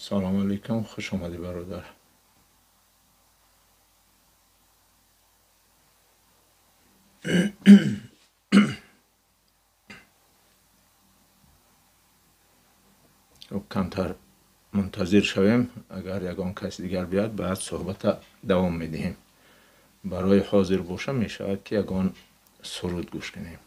Салом алейкум, хуш омадӣ, бародар. Камтар мунтазир шавем, агар ягон каси дигар биёяд, баъд суҳбата давом медиҳем. Барои ҳозир боша, мешавад ки ягон суруд гӯш кунем.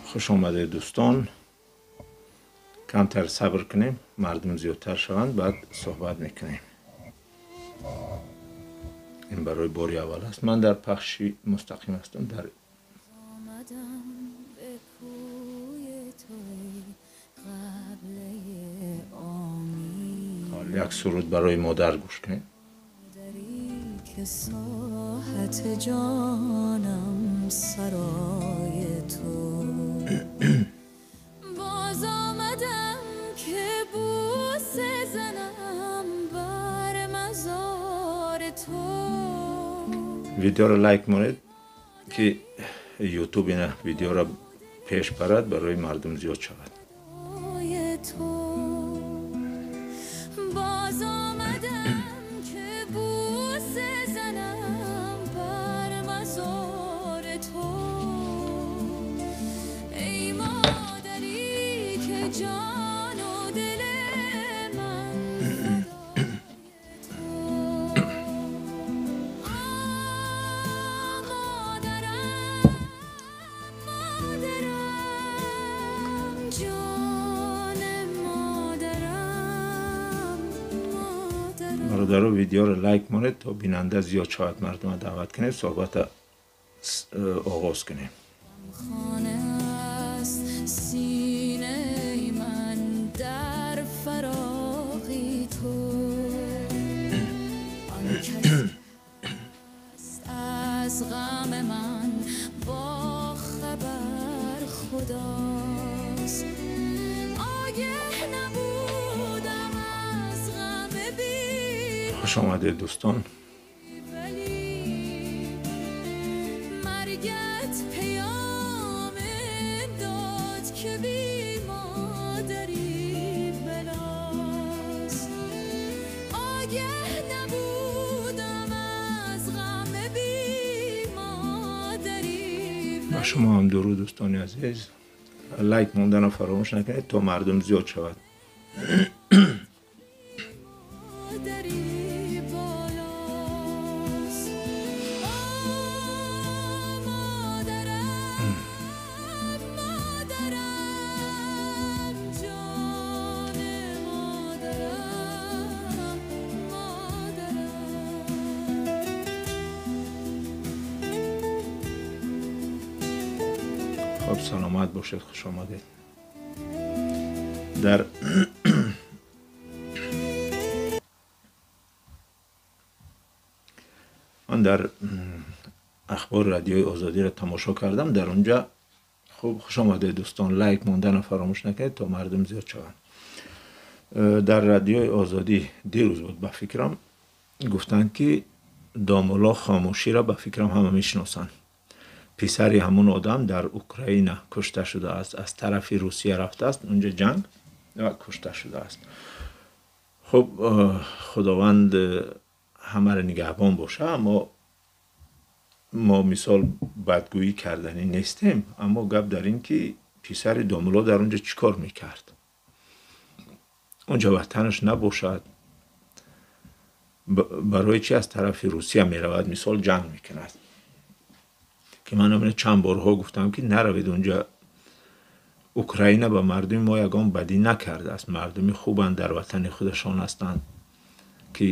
Хуш омадед, дӯстон. Камтар сабр кунем, мардум зиёдтар шаванд, баъд суҳбат мекунем. Ин барои бори аввал аст, ман дар пахши мустақим ҳастам дар آمدم به کوی تو ای قبله آمین. Як суруд барои модар гӯш кунем. مادری که ساحت جانم سرای تو، باز آمدم که بوسه زنم بر مزار تو. Видеоро лайк монед, ки Ютуб ина видеоро пеш барад, барои мардум зиёд шавад. ای تو، باز آمدم که بوسه زنم بر مزار تو، ای مادری که جان و دل من فدای تو. آه مادرم، مادرم، جان مادرم، مادرم. Бародаро, видеоро лайк монед, то бинанда зиёд шавад, мардума даъват кунед, суҳбата оғоз кунем. خانه است سینه من در فراقی تو، آن کس است از غم من با خبر خداست. آگه نبودم از غم بی Хуш омадед, дӯстон. ولی مرگت پیام داد که بی مادری بلاست. آگه نبودم از غم بی مادری. Ба шумо ҳам дуруд, дӯстони азиз. Лайк монданро фаромӯш накунед, то мардум зиёд шавад. مادری بالاست. آه مادرم، مادرم، جان مادرم، مادرم. Хоб, саломат бошед, хуш омадед. Дар ман дар ахбори Радиои Озодиро тамошо кардам, дар онҷа. Хуб, хуш омадед, дӯстон. Лайк монданро фаромӯш накунед, то мардум зиёд шаванд. Дар Радиои Озодӣ дирӯз буд, ба фикрам, гуфтанд, ки домулло Хомӯширо, ба фикрам, ҳама мешиносанд, писари ҳамун одам дар Украина кушта шудааст, аз тарафи Русия рафтааст унҷа ҷанг ва кушта шудааст. Хуб, Худованд ҳамаро нигаҳбон боша, аммо мо мисол бадгӯӣ карданӣ нестем, аммо гап дар ин ки писари домулло дар онҷо чӣ кор мекард? Онҷо ватанаш набошад, барои чи аз тарафи Русия меравад, мисол, ҷанг мекунад? Ки ман амина чанд борҳо гуфтам, ки наравед онҷа. Украина ба мардуми мо ягон бадӣ накардааст, мардуми хубанд, дар ватани худашон ҳастанд, ки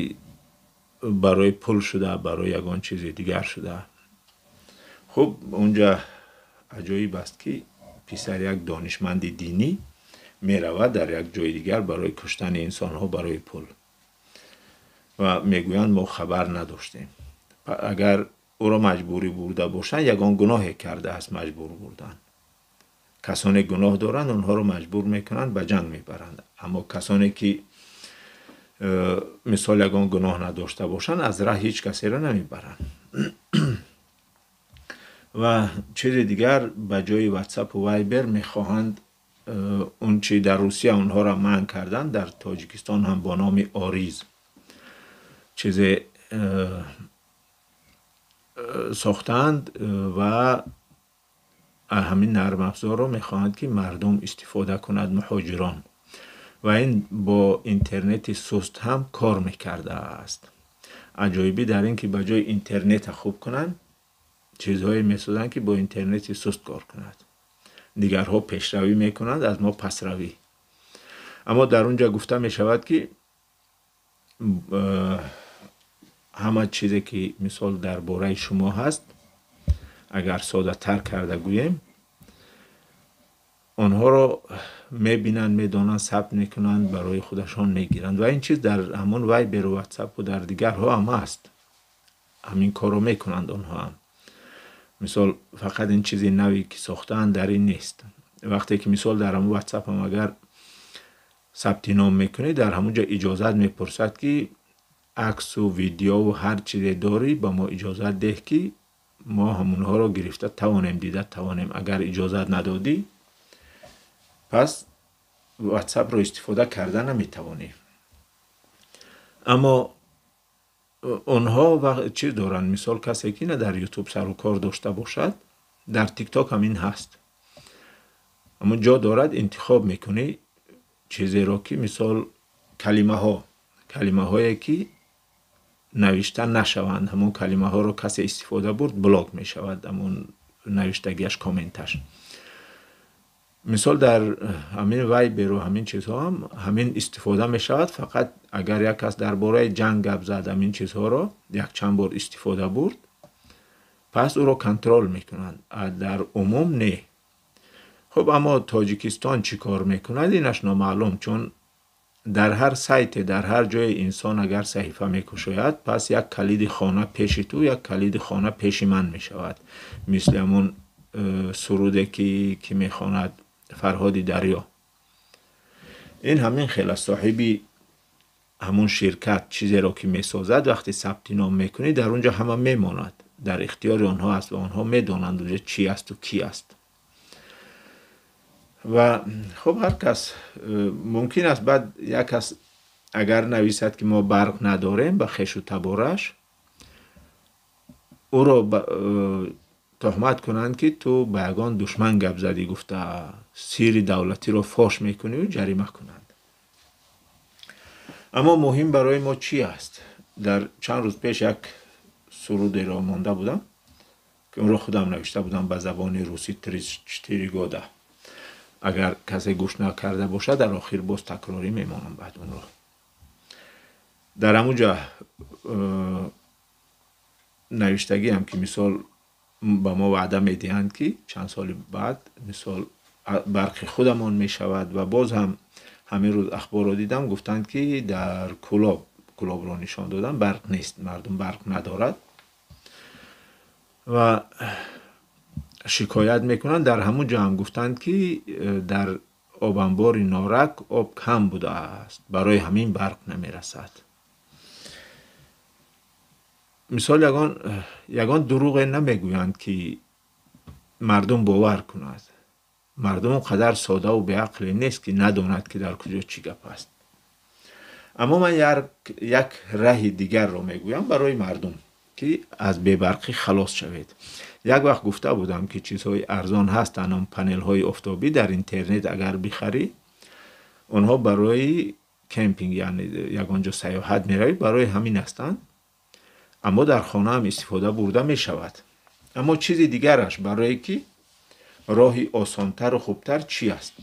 барои пул шуда, барои ягон чизи дигар шуда. Хуб, онҷа аҷоиб аст, ки писари як донишманди динӣ меравад дар як ҷои дигар барои куштани инсонҳо барои пул, ва мегӯянд, мо хабар надоштем. Агар ӯро маҷбурӣ бурда бошанд, ягон гуноҳе кардааст, маҷбур бурдан. Касоне гуноҳ доранд, онҳоро маҷбур мекунанд, ба ҷанг мебаранд. Аммо касоне ки мисол ягон гуноҳ надошта бошанд, аз раҳ ҳеҷ касеро намебаранд. Ва чизи дигар, ба ҷои WhatsApp ва Viber мехоҳанд он чи дар Русия онҳоро манъ карданд, дар Тоҷикистон ҳам бо номи Ориз чизе сохтаанд ва ҳамин нармафзорро мехоҳанд, ки мардум истифода кунад, муҳоҷирон. Ва ин бо интернети суст ҳам кор мекардааст. Аҷоибӣ дар ин ки ба ҷои интернета хуб кунанд, чизҳое месозанд, ки бо интернети суст кор кунад. Дигарҳо пешравӣ мекунанд, аз мо пасравӣ. Аммо дар он ҷо гуфта мешавад, ки ҳама чизе ки мисол дар бораи шумо ҳаст, агар содатар карда гӯем, онҳоро мебинанд, медонанд, сабт мекунанд, барои худашон мегиранд. Ва ин чиз дар ҳамон Вайберу Ватсапу дар дигарҳо ҳам ҳаст. Ҳамин корро мекунанд онҳо ҳам. Мисол фақат ин чизи наве ки сохтаанд дар ин нест. Вақте ки мисол дар ҳамон Ватсап ҳам агар сабти ном мекунӣ, дар ҳамон ҷо иҷозат мепурсад, ки аксу видеову ҳар чизе дорӣ, ба мо иҷозат деҳ, ки мо ҳамонҳоро гирифта тавонем, дида тавонем. Агар иҷозат надодӣ, пас ватсапро истифода карда наметавонӣ. Аммо онҳо чиз доранд, мисол касе ки на дар Ютуб сару кор дошта бошад, дар Тикток ҳам ин ҳаст. Ҳамон ҷо дорад, интихоб мекунӣ чизеро, ки мисол калимаҳое ки навишта нашаванд, ҳамон калимаҳоро касе истифода бурд, блок мешавад ҳамон навиштагиаш, комменташ. Мисол дар ҳамин Вайберу ҳамин чизҳо ҳам ҳамин истифода мешавад. Фақат агар як кас дар бораи ҷанг гап зад, ҳамин чизҳоро якчанд бор истифода бурд, пас ӯро контрол мекунанд. Дар умум не. Хуб, аммо Тоҷикистон чӣ кор мекунад, инаш номаълум, чун дар ҳар сайте, дар ҳар ҷое инсон агар саҳифа мекушояд, пас як калиди хона пеши ту, як калиди хона пеши ман мешавад. Мисли ҳамон суруде ки мехонад Фарҳоди Дарё. Ин ҳамин хел аст. Соҳиби ҳамон ширкат чизеро ки месозад, вақте сабти ном мекунӣ, дар он ҷо ҳама мемонад, дар ихтиёри онҳо аст ва онҳо медонанд онҷо чӣ асту кӣ аст. Ва хуб, ҳар кас мумкин аст баъд як кас агар нависад, ки мо барқ надорем, ба хешу табораш, ӯро тӯҳмат кунанд, ки ту ба ягон душман гап задӣ гуфта, сирри давлатиро фош мекунию ҷарима кунанд. Аммо муҳим барои мо чӣ аст? Дар чанд рӯз пеш як сурудеро монда будам, ки онро худам навишта будам ба забони русӣ, 34 года. Агар касе гӯш накарда бошад, дар охир боз такрорӣ мемонам баъд онро. Дар ҳамун ҷо навиштагиам, ки мисол ба мо ваъда медиҳанд, ки чанд соли баъд мисол барқи худамон мешавад. Ва боз ҳам ҳамин рӯз ахборро дидам, гуфтанд, ки дар Кулоб, Кулобро нишон додам, барқ нест, мардум барқ надорад ва шикоят мекунанд. Дар ҳамун ҷо ҳам гуфтанд, ки дар обанбори Норак об кам будааст, барои ҳамин барқ намерасад. Мисол ягон дурӯғе намегӯянд, ки мардум бовар кунад. Мардум он қадар содаву беақле нест, ки надонад, ки дар куҷо чӣ гап аст. Аммо ман як раҳи дигарро мегӯям барои мардум, ки аз бебарқӣ халос шавед. Як вақт гуфта будам, ки чизҳои арзон ҳастанд, он панелҳои офтобӣ дар интернет агар бихарӣ, онҳо барои кемпинг, яъне ягон ҷо сайёҳат меравӣ, барои ҳамин ҳастанд. Аммо дар хона ҳам истифода бурда мешавад. Аммо чизи дигараш, барое ки роҳи осонтару хубтар чӣ аст,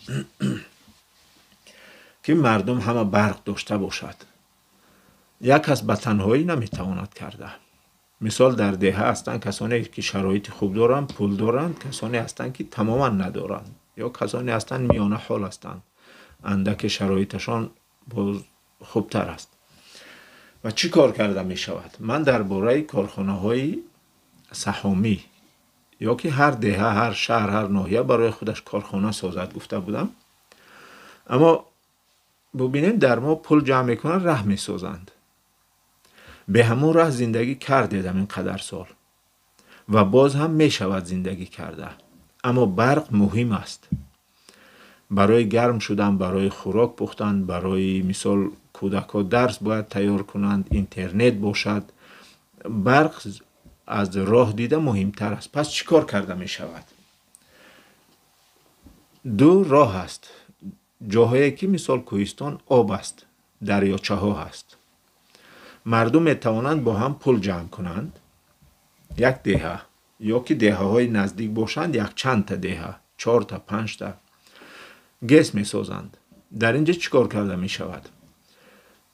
ки мардум ҳама барқ дошта бошад? Як кас ба танҳоӣ наметавонад карда. Мисол дар деҳа ҳастанд касоне, ки шароити хуб доранд, пул доранд, касоне ҳастанд, ки тамоман надоранд, ё касоне ҳастанд, миёна ҳол ҳастанд, андаке шароиташон боз хубтар аст. Ва чӣ кор карда мешавад? Ман дар бораи корхонаҳои саҳомӣ ё ки ҳар деҳа, ҳар шаҳр, ҳар ноҳия барои худаш корхона созад гуфта будам. Аммо бубинем, дар мо пул ҷамъ мекунанд, раҳ месозанд. Бе ҳамон раҳ зиндагӣ кардедам ин қадар сол ва боз ҳам мешавад зиндагӣ карда. Аммо барқ муҳим аст. Барои гарм шудан, барои хӯрок пухтан, барои мисол кӯдакҳо дарс бояд тайёр кунанд, интернет бошад. Барқ аз роҳ дида муҳимтар аст. Пас чӣ кор карда мешавад? Ду роҳ аст. Ҷоҳое ки мисол кӯҳистон об аст, дарёчаҳо ҳаст. Мардум метавонанд бо ҳам пул ҷамъ кунанд. Як деҳа ё ки деҳаҳои наздик бошанд, якчандта деҳа, 4та, 5та ГЭС месозанд. Дар ин ҷо чӣ кор карда мешавад?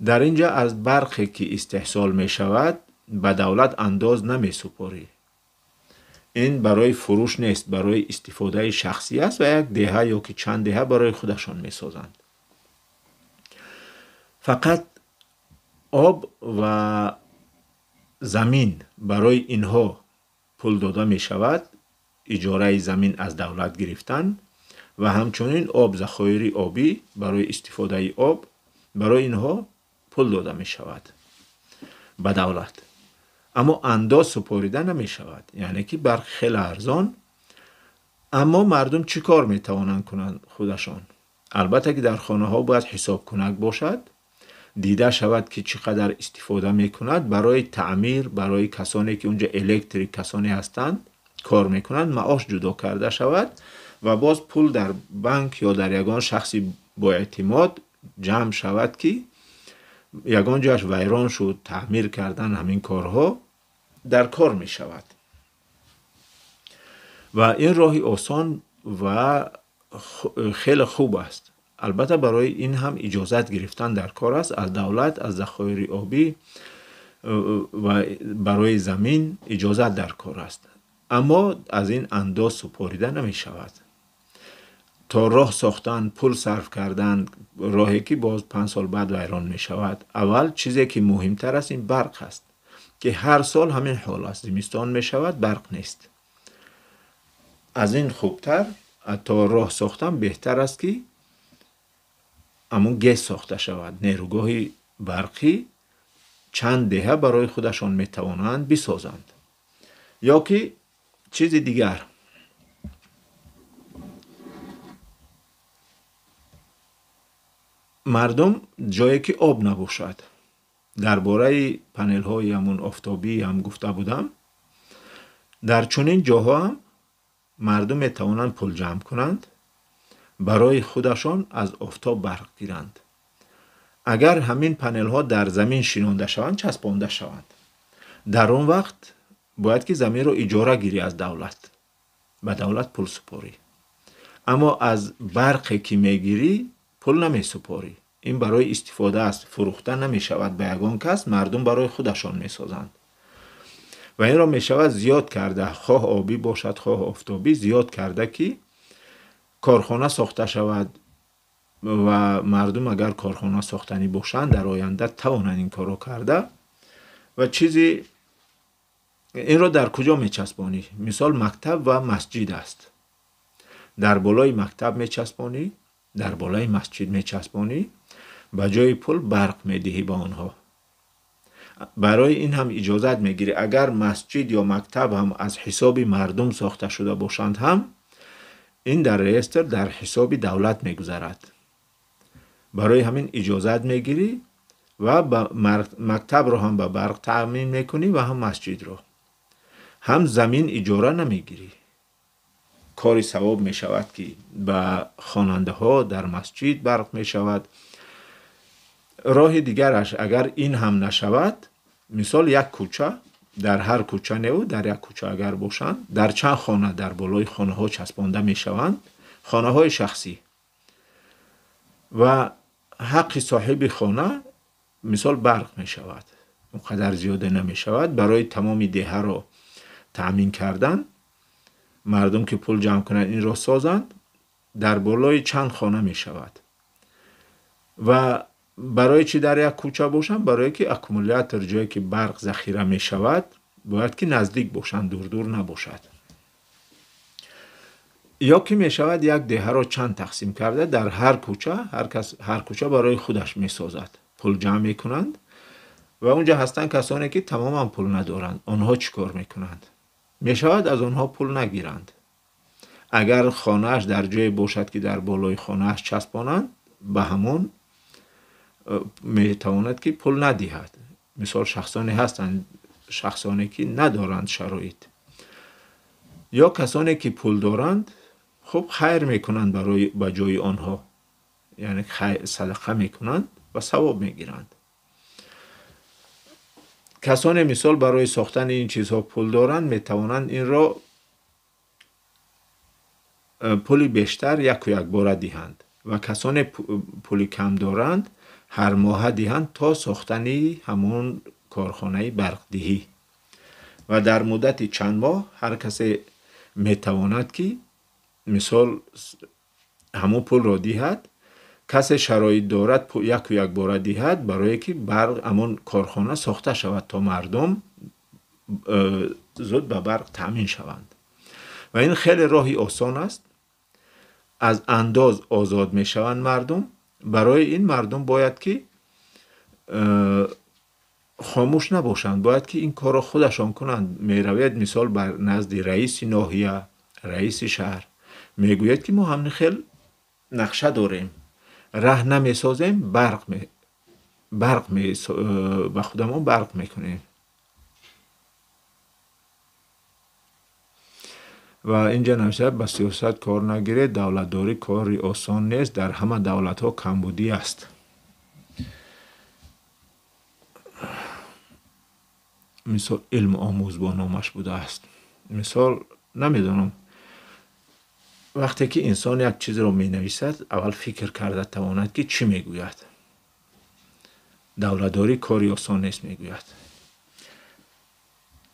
Дар ин ҷо аз барқе ки истеҳсол мешавад ба давлат андоз намесупорӣ. Ин барои фурӯш нест, барои истифодаи шахсӣ аст ва як деҳа ё ки чанд деҳа барои худашон месозанд. Фақат об ва замин барои инҳо пул дода мешавад, иҷораи замин аз давлат гирифтан ва ҳамчунин об, захоири обӣ барои истифодаи об барои инҳо пул дода мешавад ба давлат. Аммо андоз супорида намешавад, яъне ки барқ хеле арзон. Аммо мардум чӣ кор метавонанд кунанд худашон? Албатта ки дар хонаҳо бояд ҳисобкунак бошад, дида шавад ки чӣ қадар истифода мекунад. Барои таъмир, барои касоне ки унҷо электрик касоне ҳастанд кор мекунанд, маош ҷудо карда шавад ва боз пул дар банк ё дар ягон шахси боэътимод ҷамъ шавад ки ягон ҷояш вайрон шуд, таъмир кардан ҳамин корҳо дар кор мешавад. Ва ин роҳи осон ва хеле хуб аст. Албатта барои ин ҳам иҷозат гирифтан дар кор аст аз давлат, аз захоири обӣ ва барои замин иҷозат дар кор аст. Аммо аз ин андоз супорида намешавад. То роҳ сохтан, пул сарф кардан, роҳе ки боз 5 сол баъд вайрон мешавад. Аввал чизе ки муҳимтар аст ин барқ аст, ки ҳар сол ҳамин ҳол аст. Зимистон мешавад, барқ нест. Аз ин хубтар то роҳ сохтан беҳтар аст ки ҳамон ГЭС сохта шавад. Нерӯгоҳи барқӣ чанд деҳа барои худашон метавонанд бисозанд. Ё ки чизи дигар. Мардум ҷое ки об набошад, дар бораи панелҳои ҳамун офтобӣ ҳам гуфта будам, дар чунин ҷоҳо ҳам мардум метавонанд пул ҷамъ кунанд, барои худашон аз офтоб барқ гиранд. Агар ҳамин панелҳо дар замин шинонда шаванд, часпонда шаванд, дар он вақт бояд ки заминро иҷора гирӣ аз давлат, ба давлат пул супорӣ. Аммо аз барқе ки мегирӣ пул намесупорӣ. Ин барои истифода аст, фурӯхта намешавад ба ягон кас, мардум барои худашон месозанд. Ва инро мешавад зиёд карда, хоҳ обӣ бошад, хоҳ офтобӣ, зиёд карда ки корхона сохта шавад ва мардум агар корхона сохтанӣ бошанд, дар оянда тавонанд ин корро карда. Ва чизи инро дар куҷо мечаспонӣ? Мисол мактаб ва масҷид аст. Дар болои мактаб мечаспонӣ, дар болои масҷид мечаспонӣ, ба ҷои пул барқ медиҳӣ ба онҳо. Барои ин ҳам иҷозат мегирӣ. Агар масҷид ё мактаб ҳам аз ҳисоби мардум сохта шуда бошанд ҳам, ин дар реестр дар ҳисоби давлат мегузарад. Барои ҳамин иҷозат мегирӣ ва мактабро ҳам ба барқ таъмин мекунӣ ва ҳам масҷидро. Ҳам замин иҷора намегирӣ. Кори савоб мешавад ки ба хонандаҳо дар масҷид барқ мешавад. Роҳи дигараш агар ин ҳам нашавад, мисол як кӯча, дар ҳар кӯча неву дар як кӯча агар бошанд, дар чанд хона дар болои хонаҳо часпонда мешаванд, хонаҳои шахсӣ. Ва ҳаққи соҳиби хона мисол барқ мешавад, он қадар зиёда намешавад. Барои тамоми деҳаро таъмин кардан, мардум ки пул ҷамъ кунанд инро созанд, дар болои чанд хона мешавад. Ва барои чӣ дар як кӯча бошанд? Барое ки аккумулятор ҷое ки барқ захира мешавад, бояд ки наздик бошанд, дурдур набошад. Ё ки мешавад як деҳаро чанд тақсим карда, дар ҳар кӯча, ҳар кас ҳар кӯча барои худаш месозад. Пул ҷамъ мекунанд ва онҷа ҳастанд касоне ки тамоман пул надоранд. Онҳо чӣ кор мекунанд? Мешавад аз онҳо пул нагиранд. Агар хонааш дар ҷое бошад ки дар болои хонааш часпонанд, ба ҳамон метавонад ки пул надиҳад. Мисол шахсоне ҳастанд, шахсоне ки надоранд шароит. Ё касоне ки пул доранд, хуб хайр мекунанд барои ба ҷои онҳо. Яъне садақа мекунанд ва савоб мегиранд. Касоне мисол барои сохтани ин чизҳо пул доранд, метавонанд инро пули бештар яку якбора диҳанд ва касоне пули кам доранд ҳар моҳа диҳанд то сохтани ҳамон корхонаи барқдиҳӣ. Ва дар муддати чанд моҳ ҳар касе метавонад ки мисол ҳамон пулро диҳад. Касе шароит дорад яку якбора диҳад барое ки барқ ҳамон корхона сохта шавад то мардум зуд ба барқ таъмин шаванд. Ва ин хеле роҳи осон аст. Аз андоз озод мешаванд мардум. Барои ин мардум бояд ки хомӯш набошанд, бояд ки ин корро худашон кунанд. Меравед мисол бар назди раиси ноҳия, раиси шаҳр, мегӯяд ки мо ҳамин хел нақша дорем, раҳ намесозем, барқ ба худамон барқ мекунем. Ва инҷа навишта ба сиёсат кор нагиред, давлатдорӣ кори осон нест, дар ҳама давлатҳо камбудӣ аст. Мисол илм омӯз бо номаш будааст. Мисол намедонам, вақте ки инсон як чизро менависад, аввал фикр карда тавонад ки чӣ мегӯяд. Давлатдорӣ кори осон нест мегӯяд.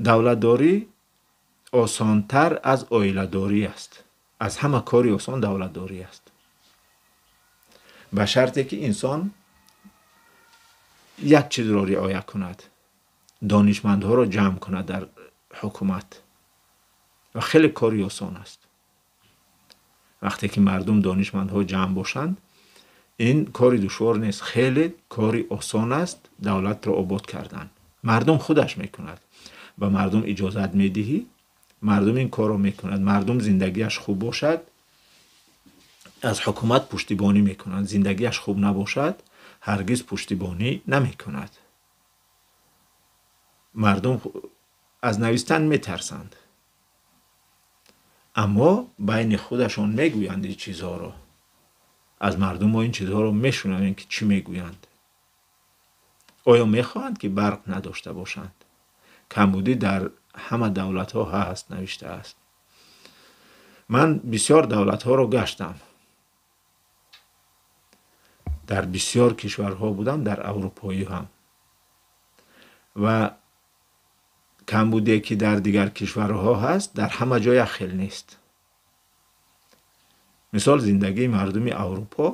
Давлатдорӣ осонтар аз оиладорӣ аст. Аз ҳама кори осон давлатдорӣ аст. Ба шарте ки инсон як чизро риоя кунад, донишмандҳоро ҷамъ кунад дар ҳукумат. Ва хеле кори осон аст. Вақте ки мардум донишмандҳо ҷамъ бошанд, ин кори душвор нест, хеле кори осон аст давлатро обод кардан. Мардум худаш мекунад. Ба мардум иҷозат медиҳӣ, мардум ин корро мекунад. Мардум зиндагиаш хуб бошад, аз ҳукумат пуштибонӣ мекунад. Зиндагиаш хуб набошад, ҳаргиз пуштибонӣ намекунад. Мардум аз навистан метарсанд, аммо байни худашон мегӯянд ин чизҳоро. Аз мардум мо ин чизҳоро мешунавем ки чӣ мегӯянд. Оё мехоҳанд ки барқ надошта бошанд? Камбудӣ дар ҳама давлатҳо ҳаст, навиштааст. Ман бисёр давлатҳоро гаштам, дар бисёр кишварҳо будам, дар аврупоӣ ҳам. Ва камбуде ки дар дигар кишварҳо ҳаст, дар ҳама ҷо як хел нест. Мисол зиндагии мардуми Аврупо,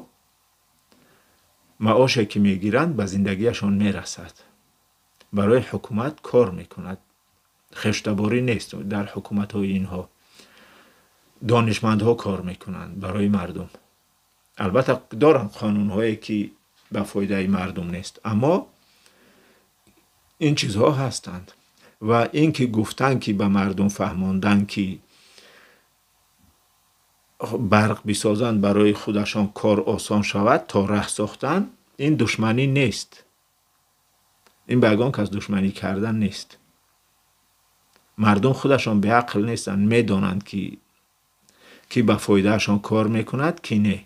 маоше ки мегиранд ба зиндагиашон мерасад. Барои ҳукумат кор мекунад. Хештаборӣ нест дар ҳукуматҳои инҳо. Донишмандҳо кор мекунанд барои мардум. Албатта доранд қонунҳое ки ба фоидаи мардум нест, аммо ин чизҳо ҳастанд. Ва ин ки гуфтан ки ба мардум фаҳмондан ки барқ бисозанд барои худашон кор осон шавад то раҳ сохтан, ин душманӣ нест. Ин ба ягон кас душманӣ кардан нест. Мардум худашон беақл нестанд, медонанд ки ба фоидаашон кор мекунад, ки не.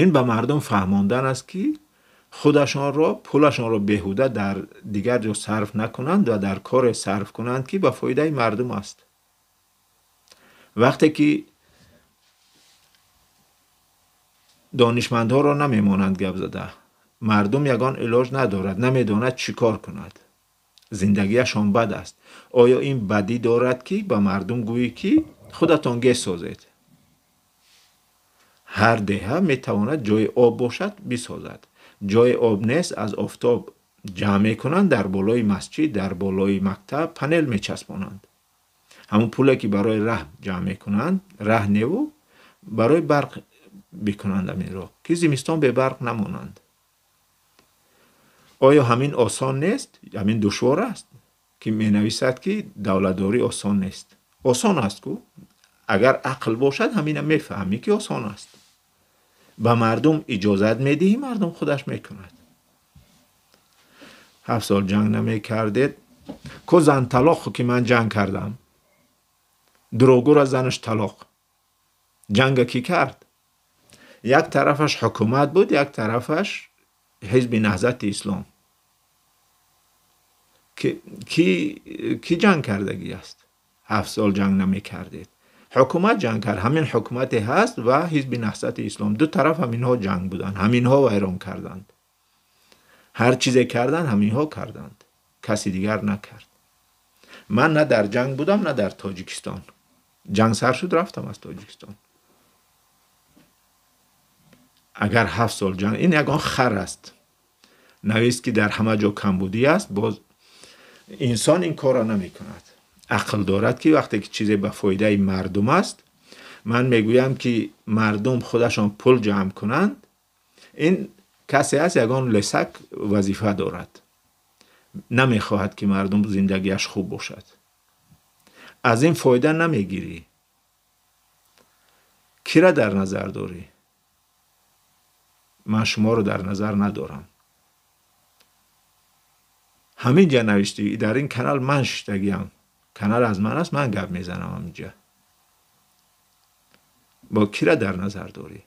Ин ба мардум фаҳмондан аст ки худашонро, пулашонро беҳуда дар дигар ҷо сарф накунанд ва дар коре сарф кунанд ки ба фоидаи мардум аст. Вақте ки донишмандҳоро намемонанд гап зада, мардум ягон илоҷ надорад, намедонад чӣ кор кунад. Зиндагиашон бад аст. Оё ин бадӣ дорад ки ба мардум гӯӣ ки худатон ГЭС созед? Ҳар деҳа метавонад ҷои об бошад бисозад. Ҷои об нест, аз офтоб ҷамъ мекунанд, дар болои масҷид, дар болои мактаб панел мечаспонанд. Ҳамон пуле ки барои раҳ ҷамъ мекунанд, раҳ неву барои барқ бикунанд ҳаминро, ки зимистон бебарқ намонанд. Оё ҳамин осон нест? Ҳамин душвор аст, ки менависад ки давлатдорӣ осон нест. Осон аст ку? Агар ақл бошад, ҳамина мефаҳмӣ ки осон аст. Ба мардум иҷозат медиҳӣ, мардум худаш мекунад. 7 сол ҷанг намекардед. Ко зан талоқ ки ман ҷанг кардам? Дурӯғгӯра занаш талоқ. Ҷанга кӣ кард? Як тарафаш ҳукумат буд, як тарафаш ҳизби Наҳзати Ислом. Ки ҷанг кардагӣ аст? 7 сол ҷанг намекардед. Ҳукумат ҷанг кард. Ҳамин ҳукумате ҳаст ва ҳизби Наҳзати Ислом. Ду тараф ҳаминҳо ҷанг буданд, ҳаминҳо вайрон карданд. Ҳар чизе карданд, ҳаминҳо карданд. Каси дигар накард. Ман на дар ҷанг будам, на дар Тоҷикистон. Ҷанг сар шуд, рафтам аз Тоҷикистон. Агар 7 сол ҷанг, ин ягон хар аст. Навист ки дар ҳама ҷо камбудӣ аст, боз инсон ин корро намекунад. Ақл дорад ки вақте ки чизе ба фоидаи мардум аст, ман мегӯям ки мардум худашон пул ҷамъ кунанд, ин касе аст, ягон лесак вазифа дорад. Намехоҳад ки мардум зиндагиаш хуб бошад. Аз ин фоида намегирӣ. Кира дар назар дорӣ? Ман шуморо дар назар надорам. Ҳамин ҷа навиштӣ, дар ин канал ман шиштагиам. Канал аз ман аст, ман гап мезанам ҳаминҷа. Бо кира дар назар дорӣ?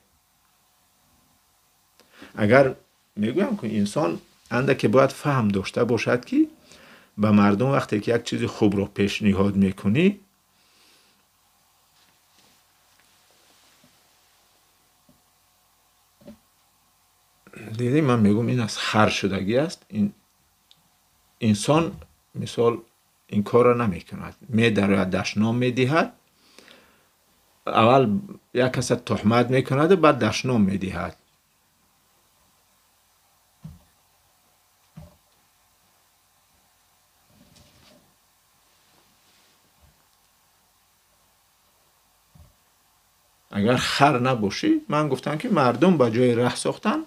Агар мегӯям ки инсон андаке бояд фаҳм дошта бошад ки ба мардум вақте ки як чизи хубро пешниҳод мекунӣ, дидӣ, ман мегӯям ин аз хар шудагӣ аст. Ин инсон мисол ин корро намекунад. Медарояд, дашном медиҳад. Аввал як каса туҳмат мекунад, баъд дашном медиҳад. Агар хар набошӣ, ман гуфтам ки мардум ба ҷои раҳ сохтан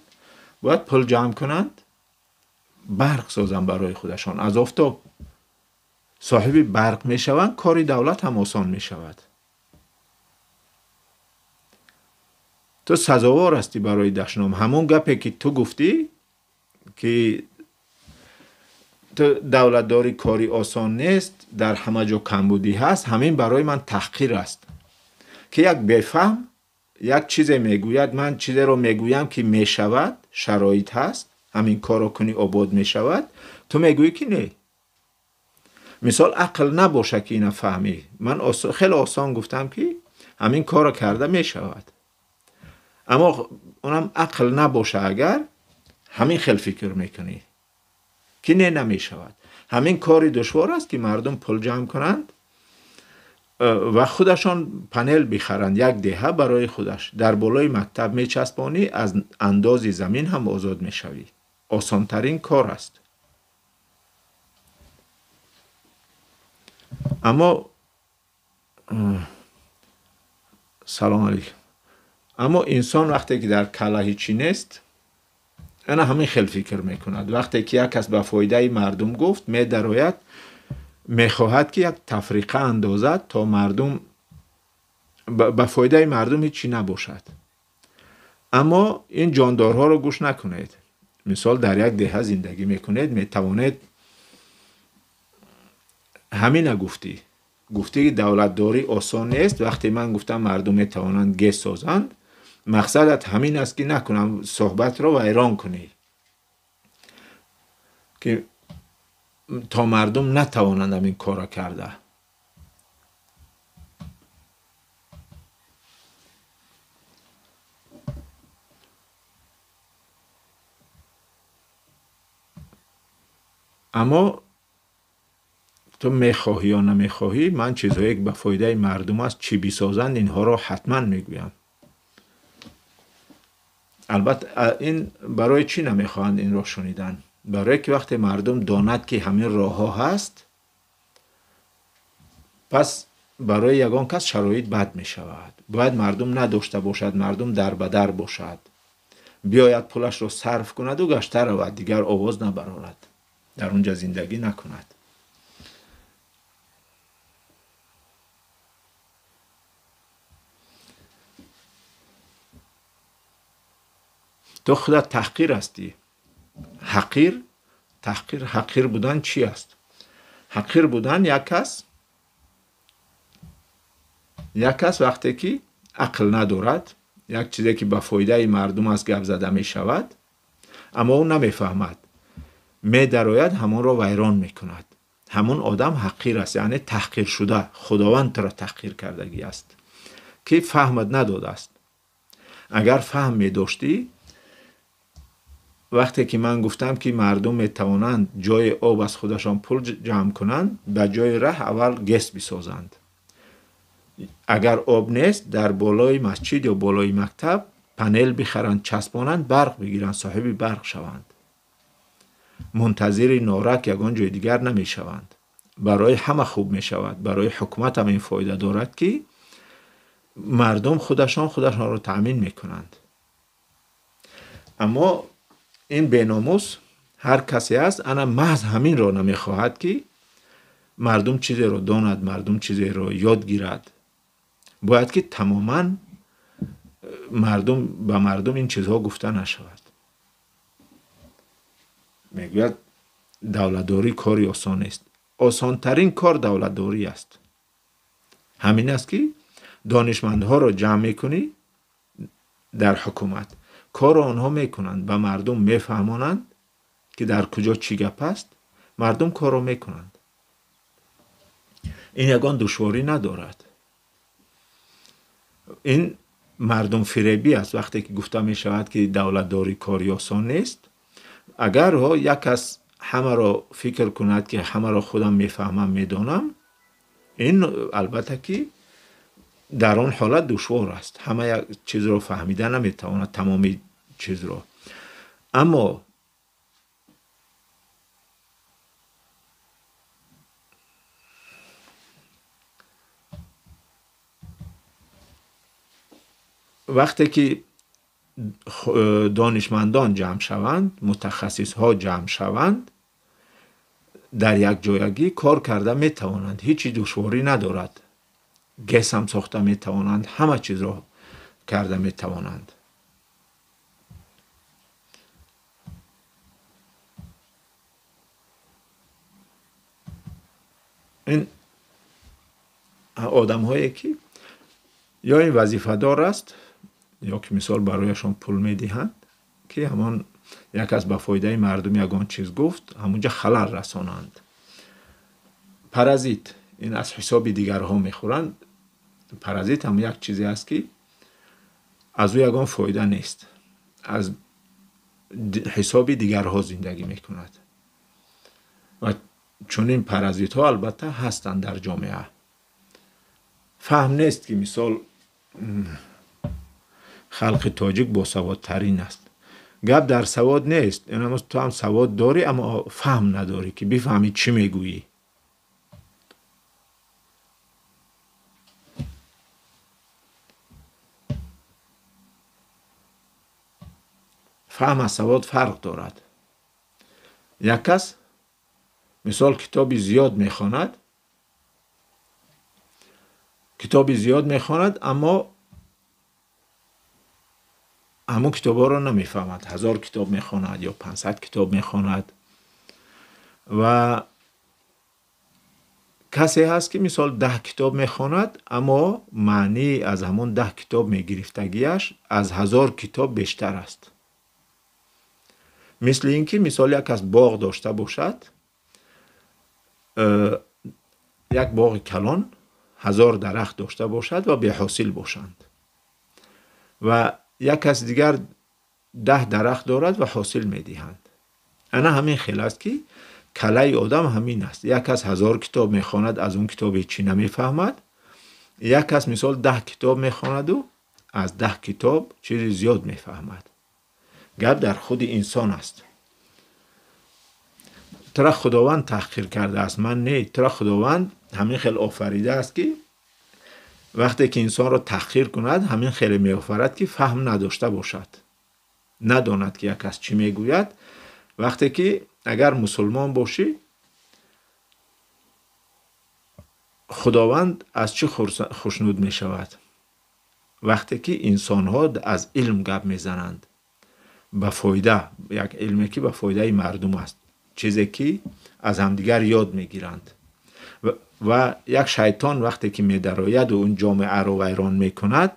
бояд пул ҷамъ кунанд, барқ созанд барои худашон. Аз офтоб соҳиби барқ мешаванд, кори давлат ҳам осон мешавад. Ту сазовор ҳастӣ барои дашном. Ҳамон гапе ки ту гуфтӣ ки ту давлатдорӣ кори осон нест, дар ҳама ҷо камбудӣ ҳаст, ҳамин барои ман таҳқир аст. Ки як бефаҳм як чизе мегӯяд, ман чизеро мегӯям ки мешавад, шароит ҳаст, ҳамин корро кунӣ обод мешавад, ту мегӯӣ ки не. Мисол ақл набоша ки ина фаҳмӣ. Ман хеле осон гуфтам ки ҳамин корро карда мешавад. Аммо онам ақл набоша, агар ҳамин хел фикр мекунӣ ки не, намешавад. Ҳамин кори душвор аст ки мардум пул ҷамъ кунанд ва худашон панел бихаранд, як деҳа барои худаш. Дар болои мактаб мечаспонӣ, аз андози замин ҳам озод мешавӣ. Осонтарин кор аст. Аммо салом алейкум. Аммо инсон вақте ки дар кала ҳичи нест, ана ҳамин хел фикр мекунад. Вақте ки як кас ба фоидаи мардум гуфт, медарояд, мехоҳад ки як тафриқа андозад то мардум ба фоидаи мардум ҳичи набошад. Аммо ин ҷондорҳоро гӯш накунед. Мисол дар як деҳа зиндагӣ мекунед, метавонед ҳамина гуфтӣ. Гуфтӣ ки давлатдорӣ осон нест. Вақте ман гуфтам мардум метавонанд ГЭС созанд, мақсадат ҳамин аст ки накунам суҳбатро вайрон кунӣ, ки то мардум натавонанд ҳамин корро карда. Аммо ту мехоҳӣ ё намехоҳӣ, ман чизҳое ки ба фоидаи мардум аст чӣ бисозанд, инҳоро ҳатман мегӯям. Албатта ин барои чӣ намехоҳанд инро шунидан? Барое ки вақте мардум донад ки ҳамин роҳҳо ҳаст, пас Барои ягон кас шароит бад мешавад. Бояд мардум надошта бошад, мардум дар ба дар бошад. Биёяд пулашро сарф кунаду гашта равад, дигар овоз набарорад, дар он ҷо зиндагӣ накунад. Ту худат таҳқир ҳастӣ. Ҳақир, таҳқир, ҳақир будан чӣ аст? Ҳақир будан як кас вақте ки ақл надорад, як чизе ки ба фоидаи мардум аст гап зада мешавад, аммо ӯ намефаҳмад, медарояд, ҳамонро вайрон мекунад. Ҳамон одам ҳақир аст, яъне таҳқир шуда. Худованд туро таҳқир кардагӣ аст, ки фаҳмат надодааст. Агар фаҳм медоштӣ, вақте ки ман гуфтам ки мардум метавонанд ҷои об аз худашон пул ҷамъ кунанд, ба ҷои раҳ аввал ГЭС бисозанд. Агар об нест, дар болои масҷид ё болои мактаб панел бихаранд, часпонанд, барқ бигиранд, соҳиби барқ шаванд. Мунтазири норак ягон ҷои дигар намешаванд. Барои ҳама хуб мешавад, барои ҳукумат ҳам ин фоида дорад, ки мардум худашон худашонро таъмин мекунанд. Аммо ин беномус ҳар касе аст, ана маҳз ҳаминро намехоҳад, ки мардум чизеро донад, мардум чизеро ёд гирад. Бояд ки тамоман мардум ба мардум ин чизҳо гуфта нашавад. Мегӯяд давлатдорӣ кори осон нест. Осонтарин кор давлатдорӣ аст. Ҳамин аст ки донишмандҳоро ҷамъ мекунӣ дар ҳукумат, корро онҳо мекунанд, ба мардум мефаҳмонанд, ки дар куҷо чӣ гап аст, мардум корро мекунанд. Ин ягон душворӣ надорад. Ин мардумфиребӣ аст. Вақте ки гуфта мешавад, ки давлатдорӣ кори осон нест, агар як кас ҳамаро фикр кунад, ки ҳамаро худам мефаҳмам, медонам, ин албатта ки дар он ҳолат душвор аст. Ҳама як чизро фаҳмида наметавонад, тамоми чизро. Аммо вақте ки донишмандон ҷамъ шаванд, мутахассисҳо ҷамъ шаванд, дар якҷоягӣ кор карда метавонанд. Ҳеҷ душворӣ надорад. ГЭС ҳам сохта метавонанд, ҳама чизро карда метавонанд. Ин одамҳое ки ё ин вазифадор аст, ё ки мисол барояшон пул медиҳанд, ки ҳамон як аз ба фоидаи мардум ягон чиз гуфт, ҳамонҷа халал расонанд. Паразит, ин аз ҳисоби дигарҳо мехӯранд. Паразит ҳам як чизе аст, ки аз ӯ ягон фоида нест, аз ҳисоби дигарҳо зиндагӣ мекунад. Ва чунин паразитҳо албатта ҳастанд дар ҷомеа. Фаҳм нест, ки мисол халқи тоҷик босаводтарин аст. Гап дар савод нест. Ту ҳам савод дорӣ, аммо фаҳм надорӣ, ки бифаҳмӣ чӣ мегӯӣ. Фаҳм аз савод фарқ дорад. Як кас мисол китоби зиёд мехонад, китоби зиёд мехонад, аммо ҳамон китобҳоро намефаҳмад. 1000 китоб мехонад ё 500 китоб мехонад. Ва касе ҳаст, ки мисол 10 китоб мехонад, аммо маънии аз ҳамон 10 китоб мегирифтагиаш аз 1000 китоб бештар аст. Мисли ин ки мисол як кас боғ дошта бошад, як боғи калон, 1000 дарахт дошта бошад ва беҳосил бошанд. Ва як кас дигар 10 дарахт дорад ва ҳосил медиҳанд. Ана ҳамин хел аст, ки калаи одам ҳамин аст. Як кас 1000 китоб мехонад, аз он китоб ҳеҷ намефаҳмад. Як кас мисол 10 китоб мехонаду аз 10 китоб чизи зиёд мефаҳмад. Гап дар худи инсон аст. Тура Худованд таҳқир кардааст, ман не. Тура Худованд ҳамин хел офаридааст, ки Вақте ки инсонро таҳқир кунад, ҳамин хеле меофарад ки фаҳм надошта бошад, надонад ки як кас чӣ мегӯяд. Вақте ки агар мусулмон бошӣ, Худованд аз чӣ хушнуд мешавад? Вақте ки инсонҳо аз илм гап мезананд, ба фоида, як илме ки ба фоидаи мардум аст, чизе ки аз ҳамдигар ёд мегиранд. Ва як шайтон вақте ки медарояду он ҷомеаро вайрон мекунад,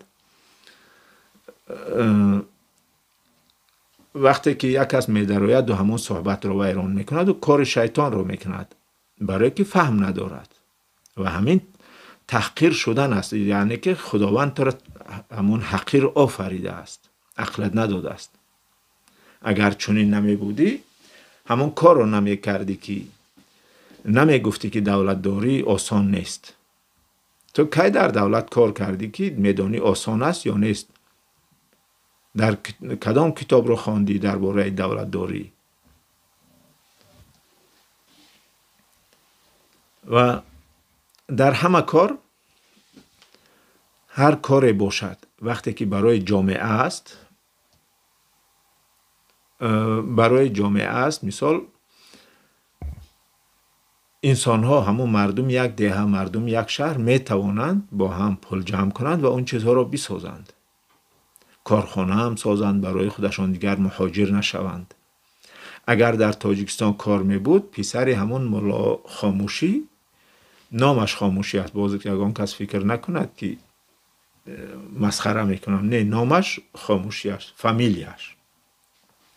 вақте ки як кас медарояду ҳамон суҳбатро вайрон мекунаду кори шайтонро мекунад, барое ки фаҳм надорад. Ва ҳамин таҳқир шудан аст, яъне ки Худованд туро ҳамон ҳақир офаридааст, ақлат надодааст. Агар чунин намебудӣ, ҳамон корро намекардӣ ки намегуфтӣ ки давлатдорӣ осон нест. Ту кай дар давлат кор кардӣ ки медонӣ осон аст ё нест? Дар кадом китобро хондӣ дар бораи давлатдорӣ? Ва дар ҳама кор, ҳар коре бошад, вақте ки барои ҷомеа аст, барои ҷомеа аст, мисол инсонҳо, ҳамон мардум як деҳа, мардум як шаҳр метавонанд бо ҳам пул ҷамъ кунанд ва он чизҳоро бисозанд, корхона ҳам созанд барои худашон, дигар муҳоҷир нашаванд. Агар дар Тоҷикистон кор мебуд, писари ҳамон мулло Хомӯшӣ, номаш Хомӯшӣ аст, боз ягон кас фикр накунад ки масхара мекунам, не, номаш Хомӯшӣ аст, фамилияш,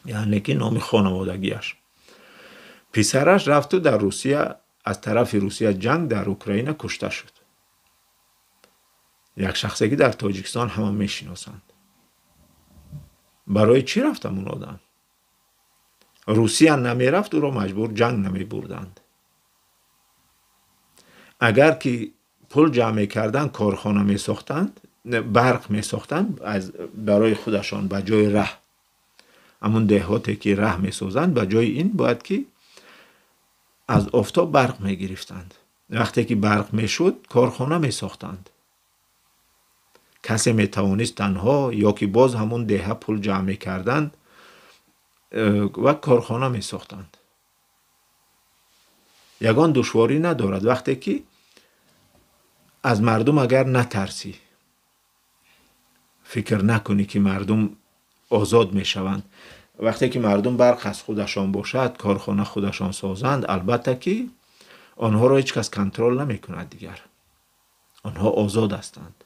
яъне ки номи хонаводагиаш. Писараш рафту дар Русия, аз тарафи Русия ҷанг дар Украина кушта шуд. Як шахсе ки дар Тоҷикистон ҳама мешиносанд. Барои чӣ рафт ҳамон одам? Русия намерафт, ӯро маҷбур ҷанг намебурданд. Агар ки пул ҷамъ мекарданд, корхона месохтанд, барқ месохтанд барои худашон ба ҷои раҳ, ҳамон деҳоте ки раҳ месозанд, ба ҷои ин бояд ки аз офтоб барқ мегирифтанд. Вақте ки барқ мешуд, корхона месохтанд. Касе метавонист танҳо ё ки боз ҳамон деҳа пул ҷамъ мекарданд ва корхона месохтанд. Ягон душворӣ надорад вақте ки аз мардум агар натарсӣ, фикр накунӣ ки мардум озод мешаванд. Вақте ки мардум барқ аз худашон бошад, корхона худашон созанд, албатта ки онҳоро ҳеҷ кас контрол намекунад дигар. Онҳо озод ҳастанд.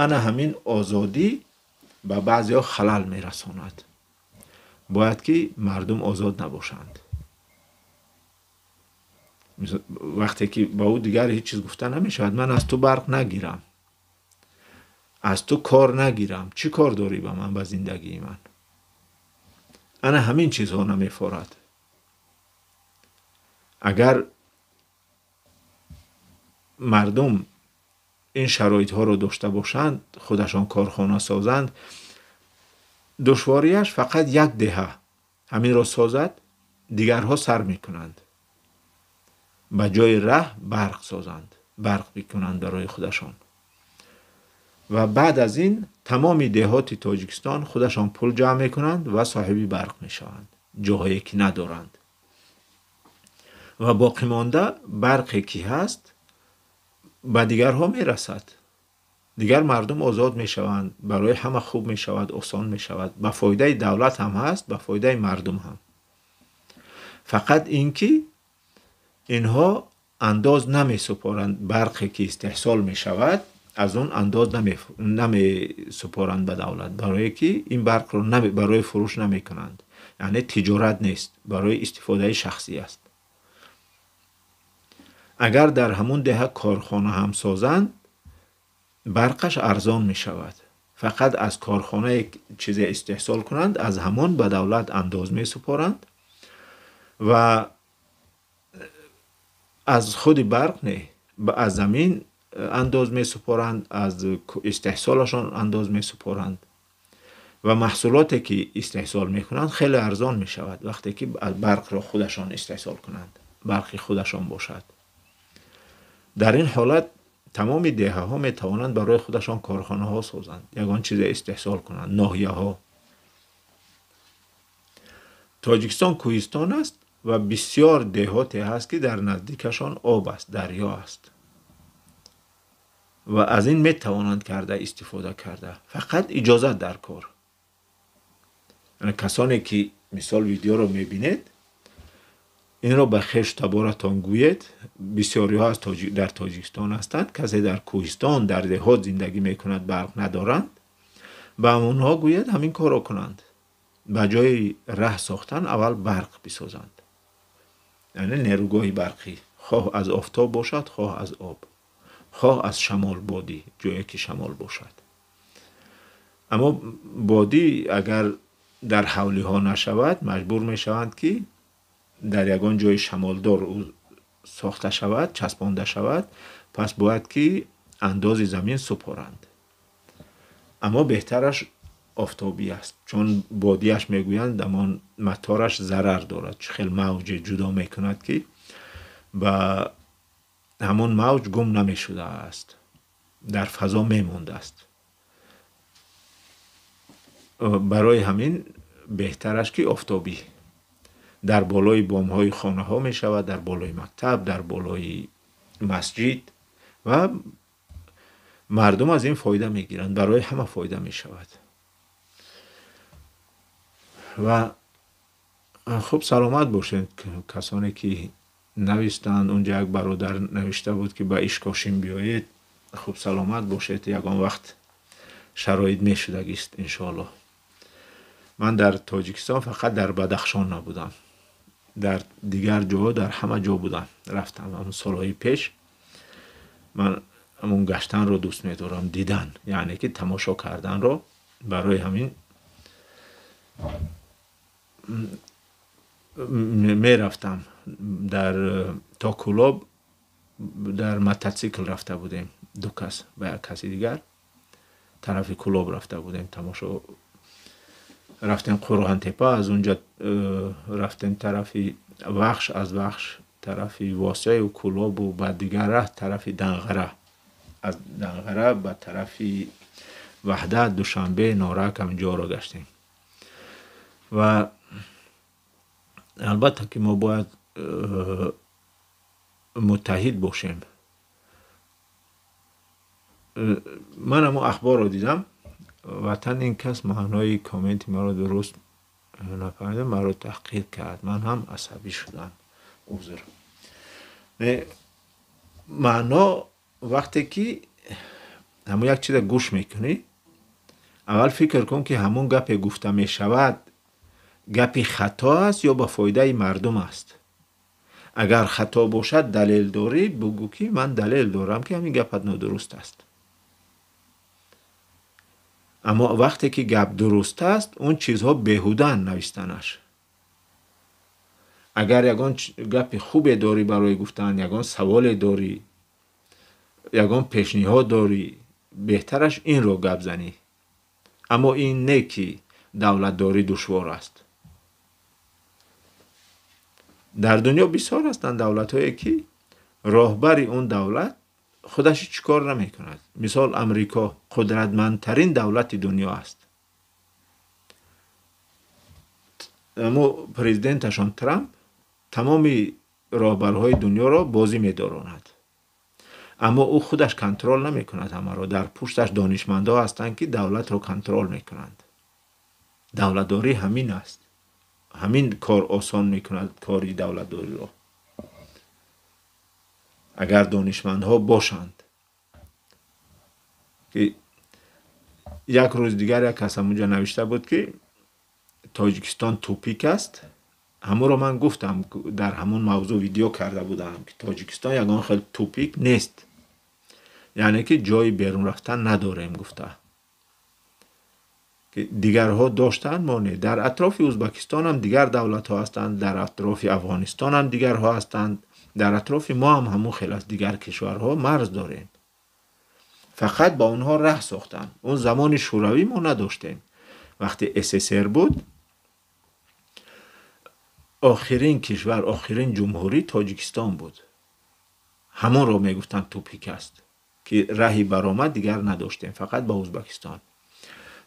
Ана ҳамин озодӣ ба баъзеҳо халал мерасонад. Бояд ки мардум озод набошанд. Вақте ки ба ӯ дигар ҳеҷ чиз гуфта намешавад, ман аз ту барқ нагирам, аз ту кор нагирам, чӣ кор дорӣ ба ман, ба зиндагии ман? Ана ҳамин чизҳо намефорад. Агар мардум ин шароитҳоро дошта бошанд, худашон корхона созанд, душвориаш фақат як деҳа ҳаминро созад, дигарҳо сар мекунанд. Ба ҷои раҳ барқ созанд, барқ бикунанд барои худашон. Ва баъд аз ин тамоми деҳоти Тоҷикистон худашон пул ҷамъ мекунанд ва соҳиби барқ мешаванд, ҷоҳое ки надоранд. Ва боқимонда барқе ки ҳаст ба дигарҳо мерасад. Дигар мардум озод мешаванд, барои ҳама хуб мешавад, осон мешавад. Ба фоидаи давлат ҳам ҳаст, ба фоидаи мардум ҳам. Фақат ин ки инҳо андоз намесупоранд, барқе ки истеҳсол мешавад аз он андоз намесупоранд ба давлат, барое ки ин барқро барои фурӯш намекунанд, яъне тиҷорат нест, барои истифодаи шахсӣ аст. Агар дар ҳамон деҳа корхона ҳам созанд, барқаш арзон мешавад. Фақат аз корхонае чизе истеҳсол кунанд, аз ҳамон ба давлат андоз месупоранд ва аз худи барқ не, аз замин андоз месупоранд, аз истеҳсолашон андоз месупоранд ва маҳсулоте ки истеҳсол мекунанд хеле арзон мешавад вақте ки барқро худашон истеҳсол кунанд, барқи худашон бошад. Дар ин ҳолат Тамоми деҳаҳо метавонанд барои худашон корхонаҳо созанд, ягон чизе истеҳсол кунанд, ноҳияҳо. Тоҷикистон кӯҳистон аст ва бисёр деҳоте ҳаст, ки дар наздикашон об аст, дарё аст ва аз ин метавонанд карда истифода карда. Фақат иҷозат дар кор. Касоне ки мисол видеоро мебинед, инро ба хешу таборатон гӯед. Бисёриҳо аз дар Тоҷикистон ҳастанд, касе дар кӯҳистон, дар деҳот зиндагӣ мекунад, барқ надоранд, ба онҳо гӯед ҳамин корро кунанд. Ба ҷои раҳ сохтан аввал барқ бисозанд, яъне нерӯгоҳи барқӣ, хоҳ аз офтоб бошад, хоҳ аз об, хоҳ аз шамол бодӣ, ҷое ки шамол бошад. Аммо бодӣ агар дар ҳавлиҳо нашавад, маҷбур мешаванд ки дар ягон ҷои шамолдор сохта шавад, часпонда шавад. Пас бояд ки андози замин супоранд. Аммо беҳтараш офтобӣ аст, чун бодияш мегӯянд амон мотораш зарар дорад, чӣ хел мавҷе ҷудо мекунад ки ба ҳамон мавҷ гум намешудааст, дар фазо мемондааст. Барои ҳамин беҳтараш ки офтобӣ дар болои бомҳои хонаҳо мешавад, дар болои мактаб, дар болои масҷид, ва мардум аз ин фоида мегиранд, барои ҳама фоида мешавад. Ва хуб, саломат бошед касоне ки навистанд. Унҷа як бародар навишта буд ки ба Ишкошим биёед. Хуб, саломат бошед, ягон вақт шароит мешудагист иншоаллоҳ. Ман дар Тоҷикистон фақат дар Бадахшон набудам, дар дигар ҷоҳо дар ҳама ҷо будам, рафтам. Ҳамон солҳои пеш ман ҳамон гаштанро дӯст медорам, дидан, яъне ки тамошо карданро. Барои ҳамин мерафтам дар то Кӯлоб, дар мотосикл рафта будем, ду кас ва як каси дигар тарафи Кӯлоб рафта будем, тамошо рафтем Қурғонтепа, аз унҷа рафтем тарафи Вахш, аз Вахш тарафи Восею Кӯлобу ба дигар раҳ тарафи Данғара, аз Данғара ба тарафи Ваҳдат, Душанбе, Норак, ҳамин ҷоро гаштем. Ва албатта ки мо бояд муттаҳид бошем. Ман ҳамон ахборро дидам, ватан ин кас маънои комменти маро дуруст нафаҳмида, маро таҳқир кард, ман ҳам асабӣ шудам, узр. Маъно вақте ки ҳамон як чиза гӯш мекунӣ, аввал фикр кун ки ҳамон гапе гуфта мешавад гапи хато аст ё ба фоидаи мардум аст. Агар хато бошад, далел дорӣ, бугӯ ки ман далел дорам ки ҳамин гапат нодуруст аст. Аммо вақте ки гап дуруст аст, он чизҳо беҳудаанд навистанаш. Агар ягон гапи хубе дорӣ барои гуфтан, ягон саволе дорӣ, ягон пешниҳод дорӣ, беҳтараш инро гап занӣ. Аммо ин не ки давлатдорӣ душвор аст. Дар дунё бисёр ҳастанд давлатҳое ки роҳбари он давлат худаш ҳеҷ кор намекунад. Мисол Амрико қудратмандтарин давлати дунё аст. Аммо президенташон Трамп тамоми роҳбарҳои дунёро бозӣ медоронад. Аммо ӯ худаш контрол намекунад ҳамаро. Дар пушташ донишмандҳо ҳастанд ки давлатро контрол мекунанд. Давлатдорӣ ҳамин аст. Ҳамин кор осон мекунад кори давлатдориро. Агар донишмандҳо бошанд ки як рӯз дигар як кас ҳамунҷа навишта буд ки Тоҷикистон тупик аст. Ҳамонро ман гуфтам, дар ҳамон мавзӯъ видео карда будам ки Тоҷикистон ягон хел тупик нест, яъне ки ҷои берун рафтан надорем гуфта, ки дигарҳо доштанд, мо не. Дар атрофи Ӯзбекистон ҳам дигар давлатҳо ҳастанд, дар атрофи Афғонистон ҳам дигарҳо ҳастанд, дар атрофи мо ҳам ҳамон хел аст, дигар кишварҳо марз дорем. Фақат ба онҳо раҳ сохтанд. Он замони Шӯравӣ мо надоштем. Вақте СССР буд, охирин кишвар, охирин ҷумҳурӣ Тоҷикистон буд. Ҳамонро мегуфтанд тупик аст, ки раҳи баромад дигар надоштем, фақат ба Ӯзбекистон.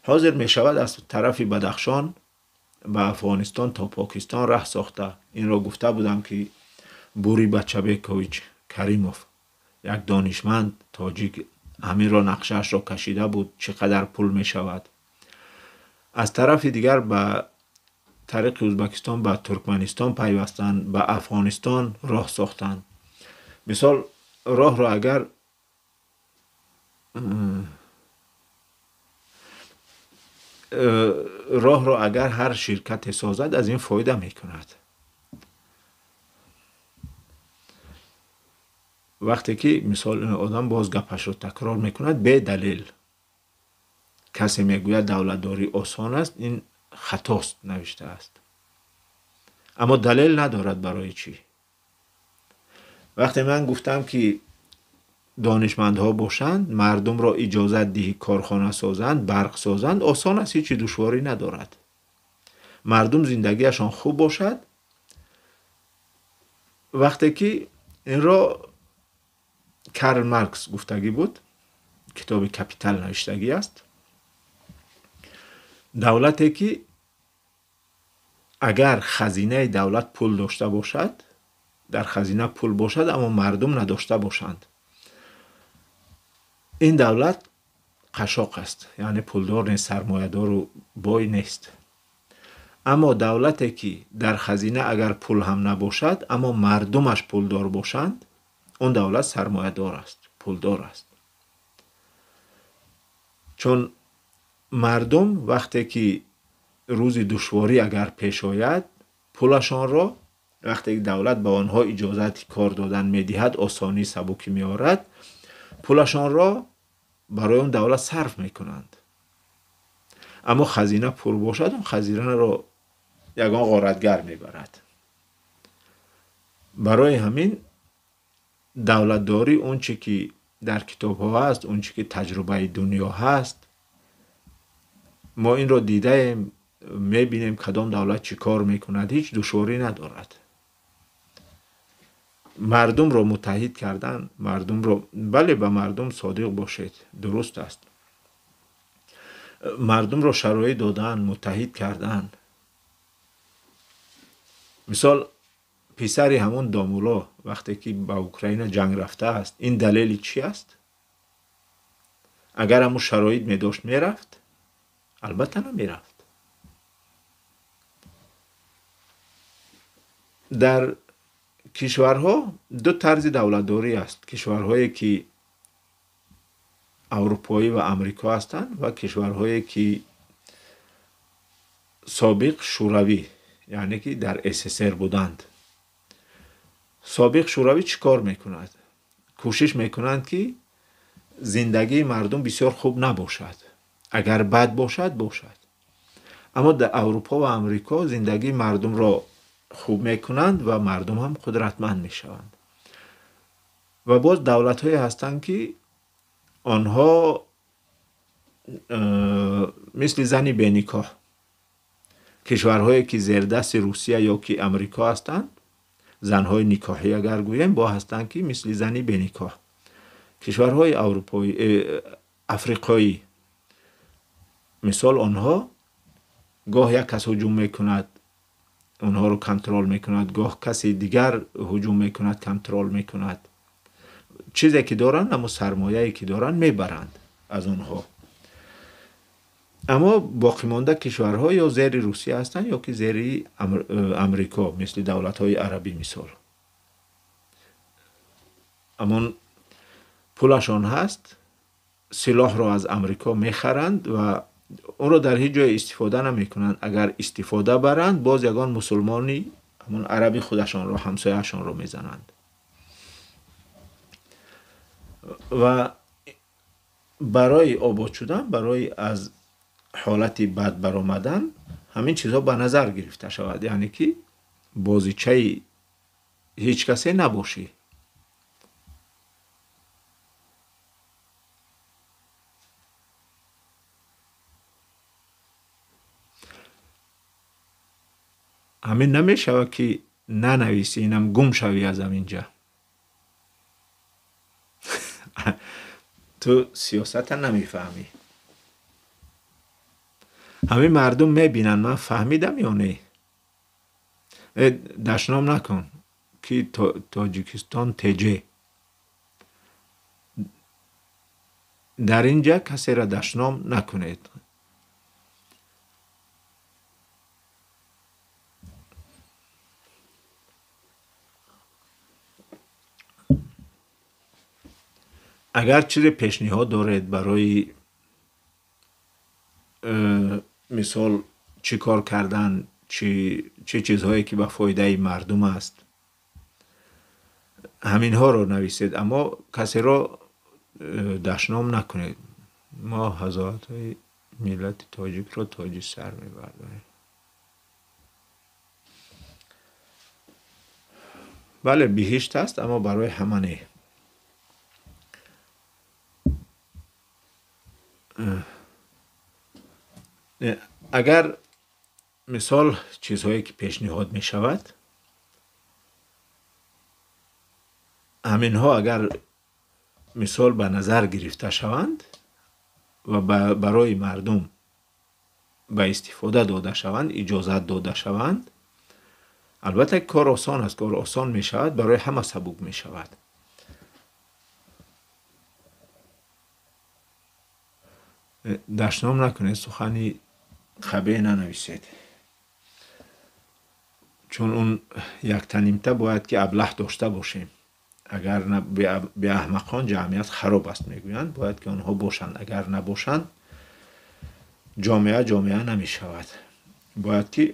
Ҳозир мешавад аз тарафи Бадахшон ба Афғонистон то Покистон раҳ сохта. Инро гуфта будам ки Бури Бачабекович Каримов, як донишманд тоҷик, ҳаминро нақшаашро кашида буд, чӣ қадар пул мешавад. Аз тарафи дигар ба тариқи Ӯзбекистон ба Туркманистон пайвастанд, ба Афғонистон роҳ сохтанд. Мисол, роҳро агар ҳар ширкате созад, аз ин фоида мекунад. Вақте ки мисол одам боз гапашро такрор мекунад бедалил, касе мегӯяд давлатдорӣ осон аст, ин хатост навиштааст, аммо далел надорад барои чӣ. Вақте ман гуфтам ки донишмандҳо бошанд, мардумро иҷозат диҳӣ корхона созанд, барқ созанд, осон аст, ҳеҷ душворӣ надорад. Мардум зиндагиашон хуб бошад. Вақте ки инро Карл Маркс гуфтагӣ буд, китоби Капитал навиштагӣ аст, давлате ки агар хазинаи давлат пул дошта бошад, дар хазина пул бошад, аммо мардум надошта бошанд, ин давлат қашоқ аст, яъне пулдор нест, сармоядору бой нест. Аммо давлате ки дар хазина агар пул ҳам набошад, аммо мардумаш пулдор бошанд, он давлат сармоядор аст, пулдор аст. Чун мардум вақте ки рӯзи душворӣ агар пеш ояд, пулашонро вақте ки давлат ба онҳо иҷозати кор додан медиҳад, осонӣ сабукӣ меорад, пулашонро барои он давлат сарф мекунанд. Аммо хазина пур бошад, он хазинаро ягон ғоратгар мебарад. Барои ҳамин давлатдорӣ он чӣ ки дар китобҳо ҳаст, он чӣ ки таҷрибаи дунё ҳаст, мо инро дидаем, мебинем кадом давлат чӣ кор мекунад, ҳеҷ душворӣ надорад. Мардумро муттаҳид кардан, мардумро, бале, ба мардум содиқ бошед, дуруст аст. Мардумро шароит додан, муттаҳид кардан. Мисол, писари ҳамон домуло вақте ки ба Украина ҷанг рафтааст, ин далели чӣ аст? Агар ҳамон шароит медошт, мерафт? Албатта намерафт. Дар кишварҳо ду тарзи давлатдорӣ аст. Кишварҳое ки аврупоӣ ва амрико ҳастанд ва кишварҳое ки собиқ шӯравӣ, яъне ки дар СССР буданд. Собиқ шӯравӣ чӣ кор мекунад? Кӯшиш мекунанд ки зиндагии мардум бисёр хуб набошад. Агар бад бошад, бошад. Аммо дар Аврупо ва Амрико зиндагии мардумро хуб мекунанд ва мардум ҳам қудратманд мешаванд. Ва боз давлатҳое ҳастанд ки онҳо мисли зани беникоҳ, кишварҳое ки зердасти Русия ё ки Амрико ҳастанд, занҳои никоҳӣ агар гӯем, бо ҳастанд ки мисли зани беникоҳ. Кишварҳои аврупоӣ, африқоӣ, мисол, онҳо гоҳ як кас ҳуҷум мекунад, онҳоро контрол мекунад, гоҳ каси дигар ҳуҷум мекунад, контрол мекунад. Чизе ки доранд, аммо сармояе ки доранд, мебаранд аз онҳо. Аммо боқимонда кишварҳо ё зери Русия ҳастанд, ё ки зери Амрико, мисли давлатҳои арабӣ мисол. Амон пулашон ҳаст, силоҳро аз Амрико мехаранд ва онро дар ҳеҷ ҷое истифода намекунанд. Агар истифода баранд, боз ягон мусулмони ҳамон араби худашонро, ҳамсояашонро мезананд. Ва барои обод шудан, барои аз ҳолати бад баромадан, ҳамин чизҳо ба назар гирифта шавад, яъне ки бозичаи ҳеҷ касе набошӣ. Ҳамин намешавад ки нанависӣ, инам гум шавӣ аз ҳаминҷа. Ту сиёсата намефаҳмӣ. Ҳамин мардум мебинанд, ман фаҳмидам ё не? Дашном накун, ки Тоҷикистон ТЖ. Дар ин ҷа касеро дашном накунед. Агар чизе пешниҳод доред барои мисол чӣ кор кардан, чӣ чизҳое ки ба фоидаи мардум аст, ҳаминҳоро нависед, аммо касеро дашном накунед. Мо ҳазоратҳои миллати тоҷикро тоҷи сар мебардорем. Бале, биҳишт аст, аммо барои ҳама не. Агар мисол чизҳое ки пешниҳод мешавад, ҳаминҳо агар мисол ба назар гирифта шаванд ва барои мардум ба истифода дода шаванд, иҷозат дода шаванд, албатта кор осон аст, кор осон мешавад, барои ҳама сабук мешавад. Дашном накунед, сухани қабеҳ нанависед, чун он яктанимта бояд ки аблаҳ дошта бошем. Агар беаҳмақон ҷамъият хароб аст мегӯянд, бояд ки онҳо бошанд. Агар набошанд, ҷомеа ҷомеа намешавад. Бояд ки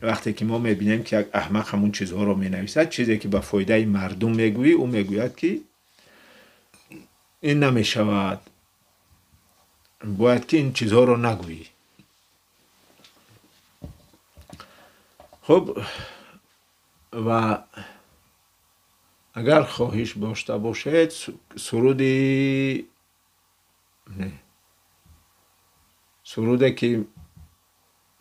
вақте ки мо мебинем ки як аҳмақ ҳамун чизҳоро менависад, чизе ки ба фоидаи мардум мегӯӣ, ӯ мегӯяд ки ин намешавад, бояд ки ин чизҳоро нагӯӣ. Хуб, ва агар хоҳиш дошта бошед, суруде ки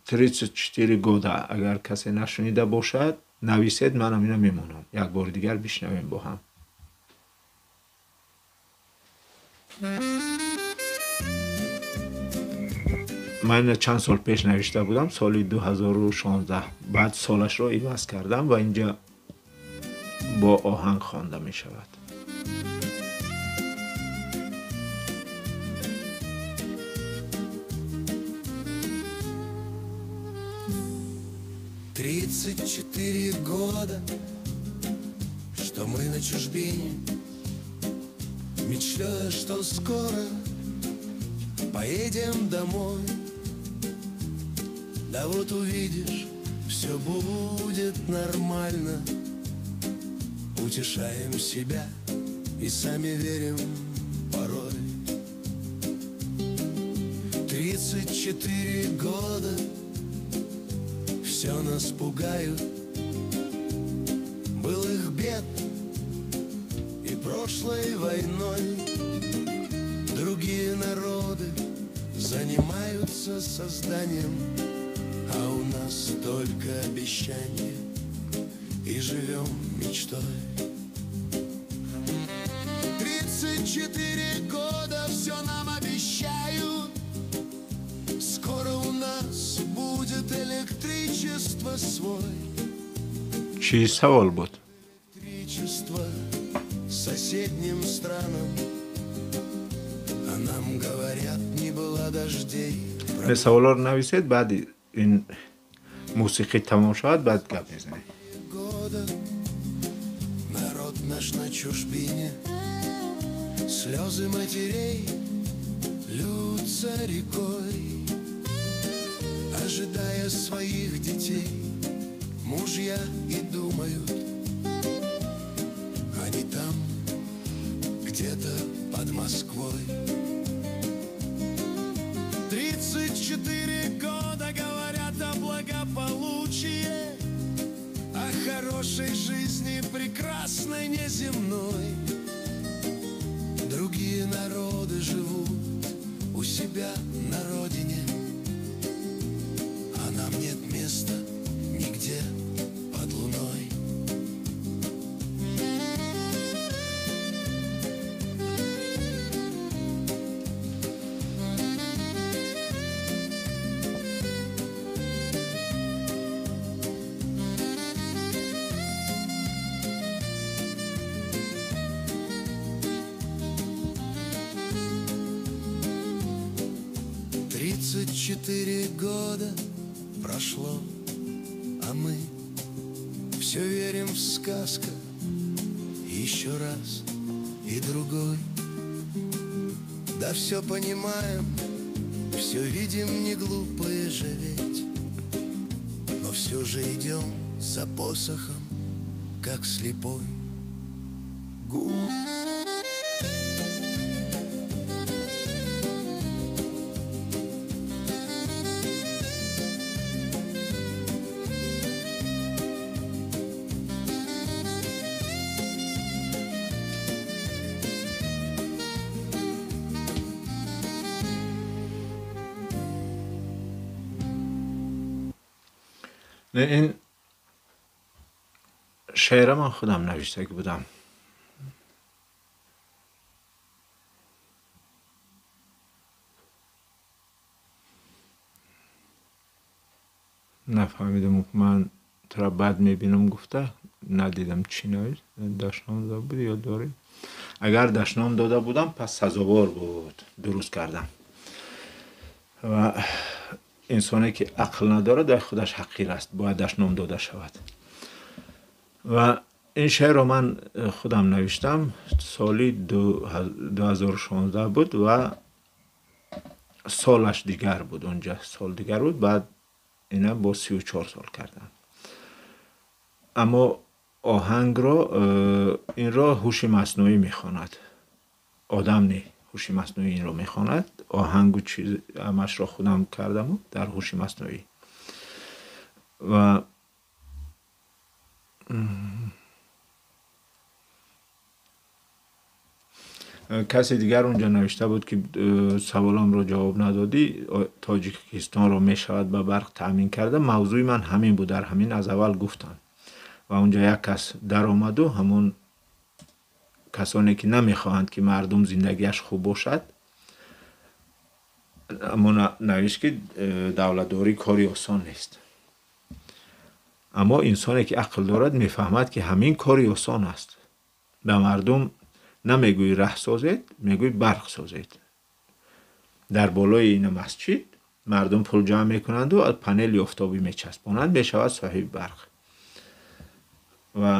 34 года агар касе нашунида бошад, нависед, ман ҳамина мемонам. Як бори дигар бишнавем бо ҳам. Ман чанд сол пеш навишта будам, соли 2016. Баъд солашро иваз кардам ва инҷа бо оҳанг хонда мешавад. 34 года, что мы на чужбине, мечтая, что скоро поедем домой. Да вот увидишь, все будет нормально. Утешаем себя и сами верим порой. 34 года, все нас пугают. Былых бед и прошлой войной. Другие народы занимаются созданием, а у нас только обещания, и живем мечтой. 34 года все нам обещают, скоро у нас будет электричество свой. Чӣ савол буд? Электричество соседним странам, а нам говорят, не было дождей. Саволҳоро нависед, баъд ин мусиқӣ тамом шавад, баъд гап мезанем. Народ наш на чужбине, слезы матерей льются рекой, ожидая своих детей, мужья и думают, они там, где-то под Москвой. 34 года говорят о благополучии, о хорошей жизни, прекрасной неземной. Другие народы живут у себя на родине, а нам нет места нигде под луной. 4 года прошло, а мы все верим в сказку. Еще раз и другой. Да все понимаем, все видим, не глупые же ведь. Но все же идем за посохом, как слепой гусь. Ин шеъра ман худам навиштагӣ будам. Нафаҳмидам, ман тура бад мебинам гуфта, надидам чӣ навишт. Дашном дода буд ё дорӣ? Агар дашном дода будам, пас сазовор буд, дуруст кардам. Ва инсоне ки ақл надорад, дар худаш ҳақир аст, бояд дашном дода шавад. Ва ин шеърро ман худам навиштам, соли 2016 буд ва солаш дигар буд, онҷа сол дигар буд, баъд ина бо 34 сол кардам. Аммо оҳангро инро ҳуши маснуӣ мехонад, одам не, ҳуши маснуӣ инро мехонад. Оҳангу чиз ҳамашро худам кардаму дар ҳуши маснуӣ. Ва касе дигар онҷа навишта буд, ки саволамро ҷавоб надодӣ, Тоҷикистонро мешавад ба барқ таъмин карда. Мавзӯи ман ҳамин буд, дар ҳамин аз аввал гуфтам. Ва онҷа як кас даромаду ҳамон касоне ки намехоҳанд ки мардум зиндагиаш хуб бошад, аммо навишт ки давлатдорӣ кори осон нест. Аммо инсоне ки ақл дорад мефаҳмад ки ҳамин кори осон аст. Ба мардум намегӯӣ раҳ созед, мегӯӣ барқ созед. Дар болои ин масҷид мардум пул ҷамъ мекунанду аз панели офтобӣ мечаспонанд, мешавад соҳиби барқ. Ва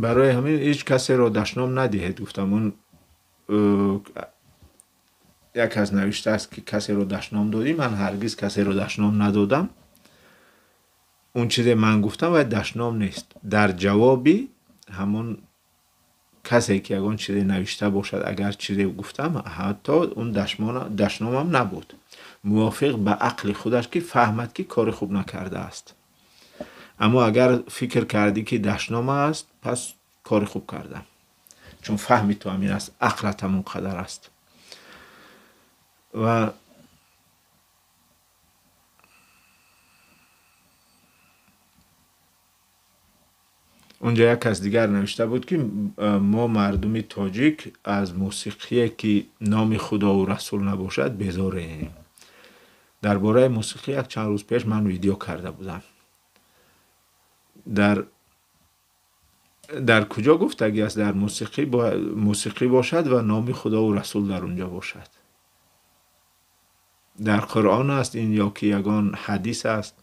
барои ҳамин ҳеҷ касеро дашном надиҳед, гуфтам. Он як кас навиштааст ки касеро дашном додӣ, ман ҳаргиз касеро дашном надодам. Он чизе ман гуфтам вай дашном нест. Дар ҷавоби ҳамон касе ки ягон чизе навишта бошад, агар чизе гуфтам, ҳатто он дашномам набуд. Мувофиқ ба ақли худаш ки фаҳмад ки кори хуб накардааст. Аммо агар фикр кардӣ ки дашном аст, пас кори хуб кардам. Чун фаҳми ту ҳамин аст, ақлат ҳамон қадар аст. Ва онҷа як кас дигар навишта буд ки мо мардуми тоҷик аз мусиқие ки номи Худову Расул набошад безорем. Дар бораи мусиқӣ як чанд рӯз пеш ман видео карда будам. Дар куҷо гуфтагӣ аст дар мусиқӣ бошад ва номи Худову Расул дар онҷо бошад? Дар Қуръон аст ин ё ки ягон ҳадис аст?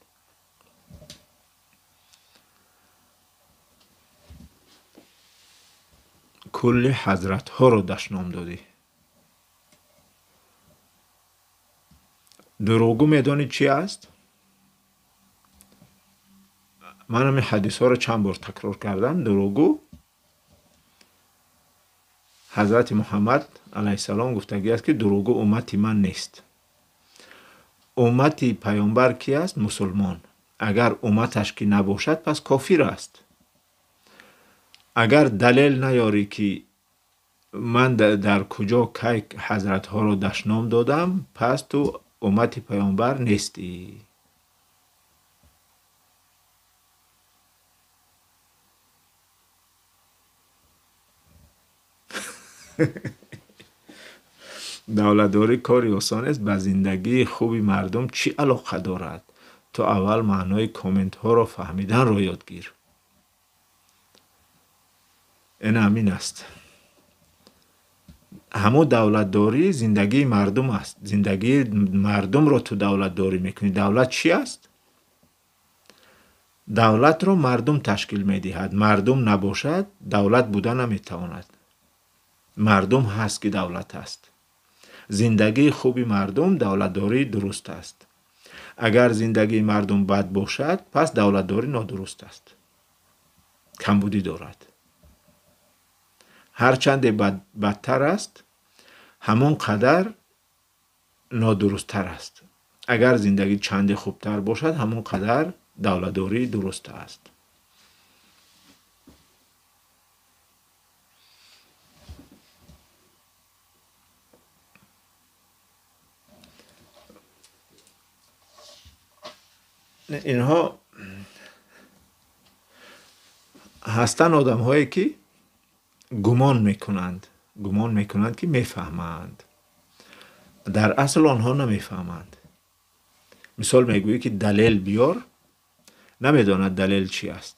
Кулли ҳазратҳоро дашном додӣ. Дурӯғгӯ медонӣ чи аст? Ман ҳамин ҳадисҳоро чанд бор такрор кардам. Дурӯғгӯ ҳазрати Муҳаммад алайҳиссалом гуфтагӣ аст ки дурӯғгӯ уммати ман нест. Уммати паёмбар ки аст? Мусулмон. Агар умматаш ки набошад, пас кофир аст. Агар далел наёрӣ ки ман дар куҷо кай ҳазратҳоро дашном додам, пас ту уммати паёмбар нестӣ. Давлатдорӣ кори осон нест, ба зиндагии хуби мардум чӣ алоқа дорад? Ту аввал маънои комментҳоро фаҳмиданро ёд гир. Ин ҳамин аст. Ҳамон давлатдорӣ зиндагии мардум аст. Зиндагии мардумро ту давлатдорӣ мекунӣ. Давлат чӣ аст? Давлатро мардум ташкил медиҳад. Мардум набошад, давлат буда наметавонад. Мардум ҳаст ки давлат аст. Зиндагии хуби мардум давлатдории дуруст аст. Агар зиндагии мардум бад бошад, пас давлатдорӣ нодуруст аст. Камбудӣ дорад. Ҳарчанде бадтар аст, ҳамон қадар нодурусттар аст. Агар зиндагӣ чанде хубтар бошад, ҳамон қадар давлатдорӣ дуруст аст. Инҳо ҳастанд одамҳое ки гумон мекунанд, гумон мекунанд ки мефаҳманд. Дар асл онҳо намефаҳманд. Мисол мегӯӣ ки далел биёр, намедонад далел чӣ аст.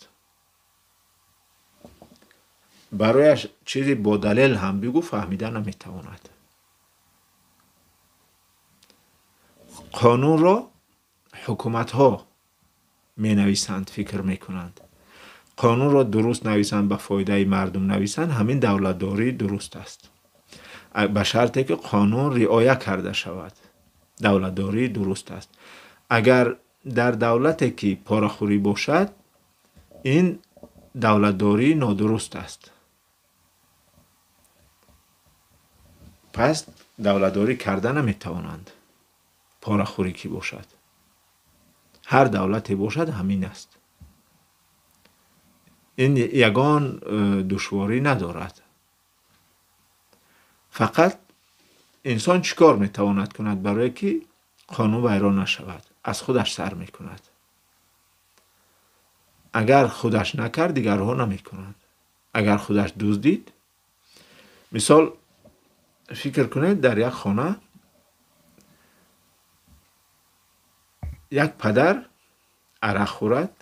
Барояш чизе бо далел ҳам бигӯ, фаҳмида наметавонад. Қонунро ҳукуматҳо менависанд, фикр мекунанд. Қонунро дуруст нависанд, ба фоидаи мардум нависанд, ҳамин давлатдорӣ дуруст аст. Ба шарте ки қонун риоя карда шавад, давлатдорӣ дуруст аст. Агар дар давлате ки порахӯрӣ бошад, ин давлатдорӣ нодуруст аст. Пас давлатдорӣ карда наметавонанд, порахӯрӣ ки бошад. Ҳар давлате бошад ҳамин аст. Ин ягон душворӣ надорад. Фақат инсон чӣ кор метавонад кунад барое ки қонун вайрон нашавад? Аз худаш сар мекунад. Агар худаш накард, дигарҳо намекунанд. Агар худаш дуздид, мисол фикр кунед, дар як хона як падар арақ хӯрад,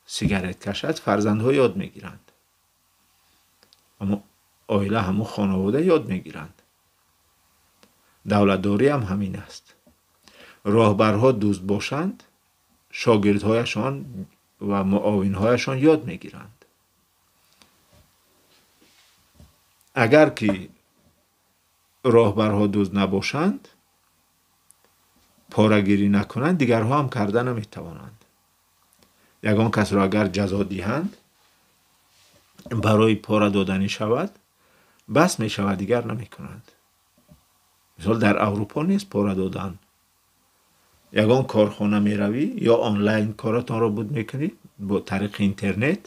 сигарет кашад, фарзандҳо ёд мегиранд. Аммо оила, ҳамон хонавода ёд мегиранд. Давлатдорӣ ҳам ҳамин аст. Роҳбарҳо дузд бошанд, шогирдҳояшон ва муовинҳояшон ёд мегиранд. Агар ки роҳбарҳо дузд набошанд, порагирӣ накунанд, дигарҳо ҳам карда наметавонанд. Ягон касро агар ҷазо диҳанд, барои пора доданӣ шавад, бас мешавад, дигар намекунанд. Мисол дар Аврупо нест пора додан. Ягон корхона меравӣ ё онлайн коратонро буд мекунӣ бо тариқи интернет,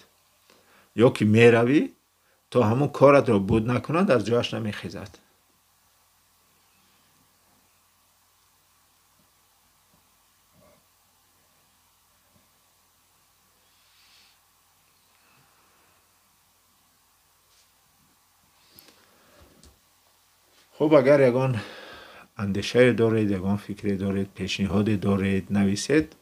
ё ки меравӣ то ҳамон коратро буд накунанд, аз ҷояш намехезад. Хуб, агар ягон андешае доред, ягон фикре доред, пешниҳоде доред, нависед.